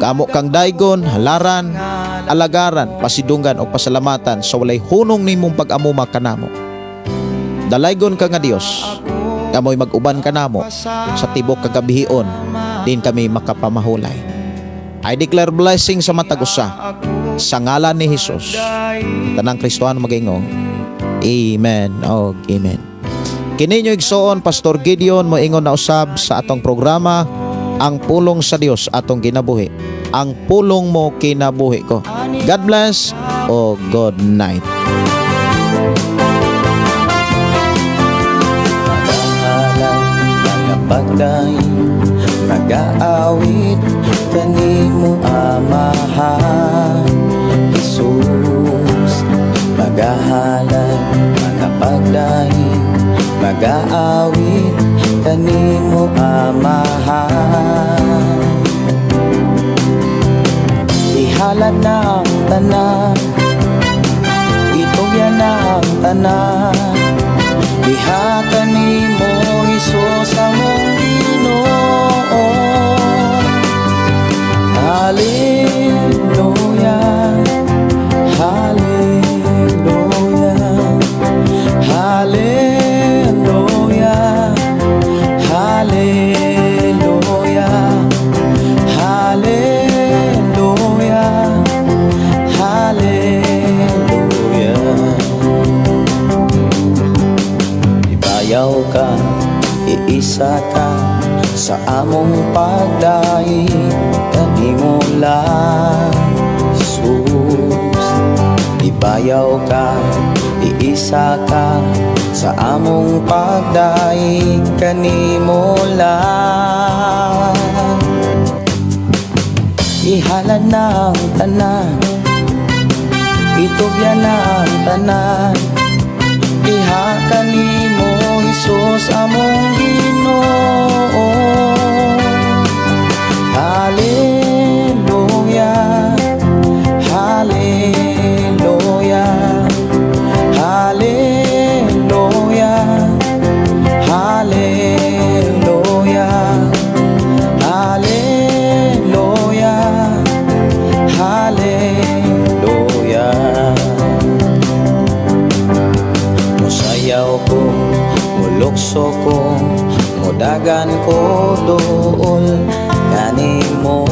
Gamo kang daygon, halaran, alagaran, pasidunggan o pasalamatan sa walay hunong nimong pag-amuma kanamo. Dalaygon ka nga Dios, kamoy mag-uban kanamo sa tibok kagabihion, din kami makapamahulay. I declare blessing sa matag usa sa ngalan ni Jesus. Tanang Kristohano magaingong, "Amen og amen." Kini inyong igsoon, Pastor Gideon, moingon na usab sa atong programa Ang pulong sa Dios atong kinabuhi. Ang pulong mo, kinabuhi ko. God bless o good night. Magahalay, magapagdaig, magaawit kanimo, Amahan Jesus. Magahalay, magapagdaig, magaawit kanimo, Amahan. Ihalad na ang tanan, itugyan na ang tanan. Diha kanimo, Hesus, among Ginoo. Hallelujah. Hallelujah. Hallelujah. Hallelujah. Hallelujah. Hallelujah. Ibayaw ka, iisa ka sa among pagdaig kanimo lang, Jesus. Ibayaw ka, iisa ka sa among pagdaig kanimo lang. Ihalad na ang tanan, itugyan na ang tanan. Diha kanimo, Hesus, among Ginoo. Hallelujah. Hallelujah. Hallelujah. Hallelujah. Hallelujah. Hallelujah. Musayaw ko, mulukso ko, mudagan ko duol kanimo,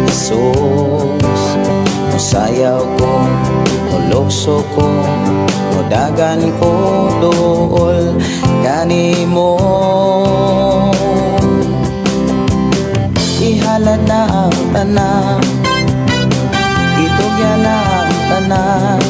Jesus. Musayaw ko, mulukso ko, mudagan ko duol kanimo. Ihalad na ang tanan, itugyan na ang tanan.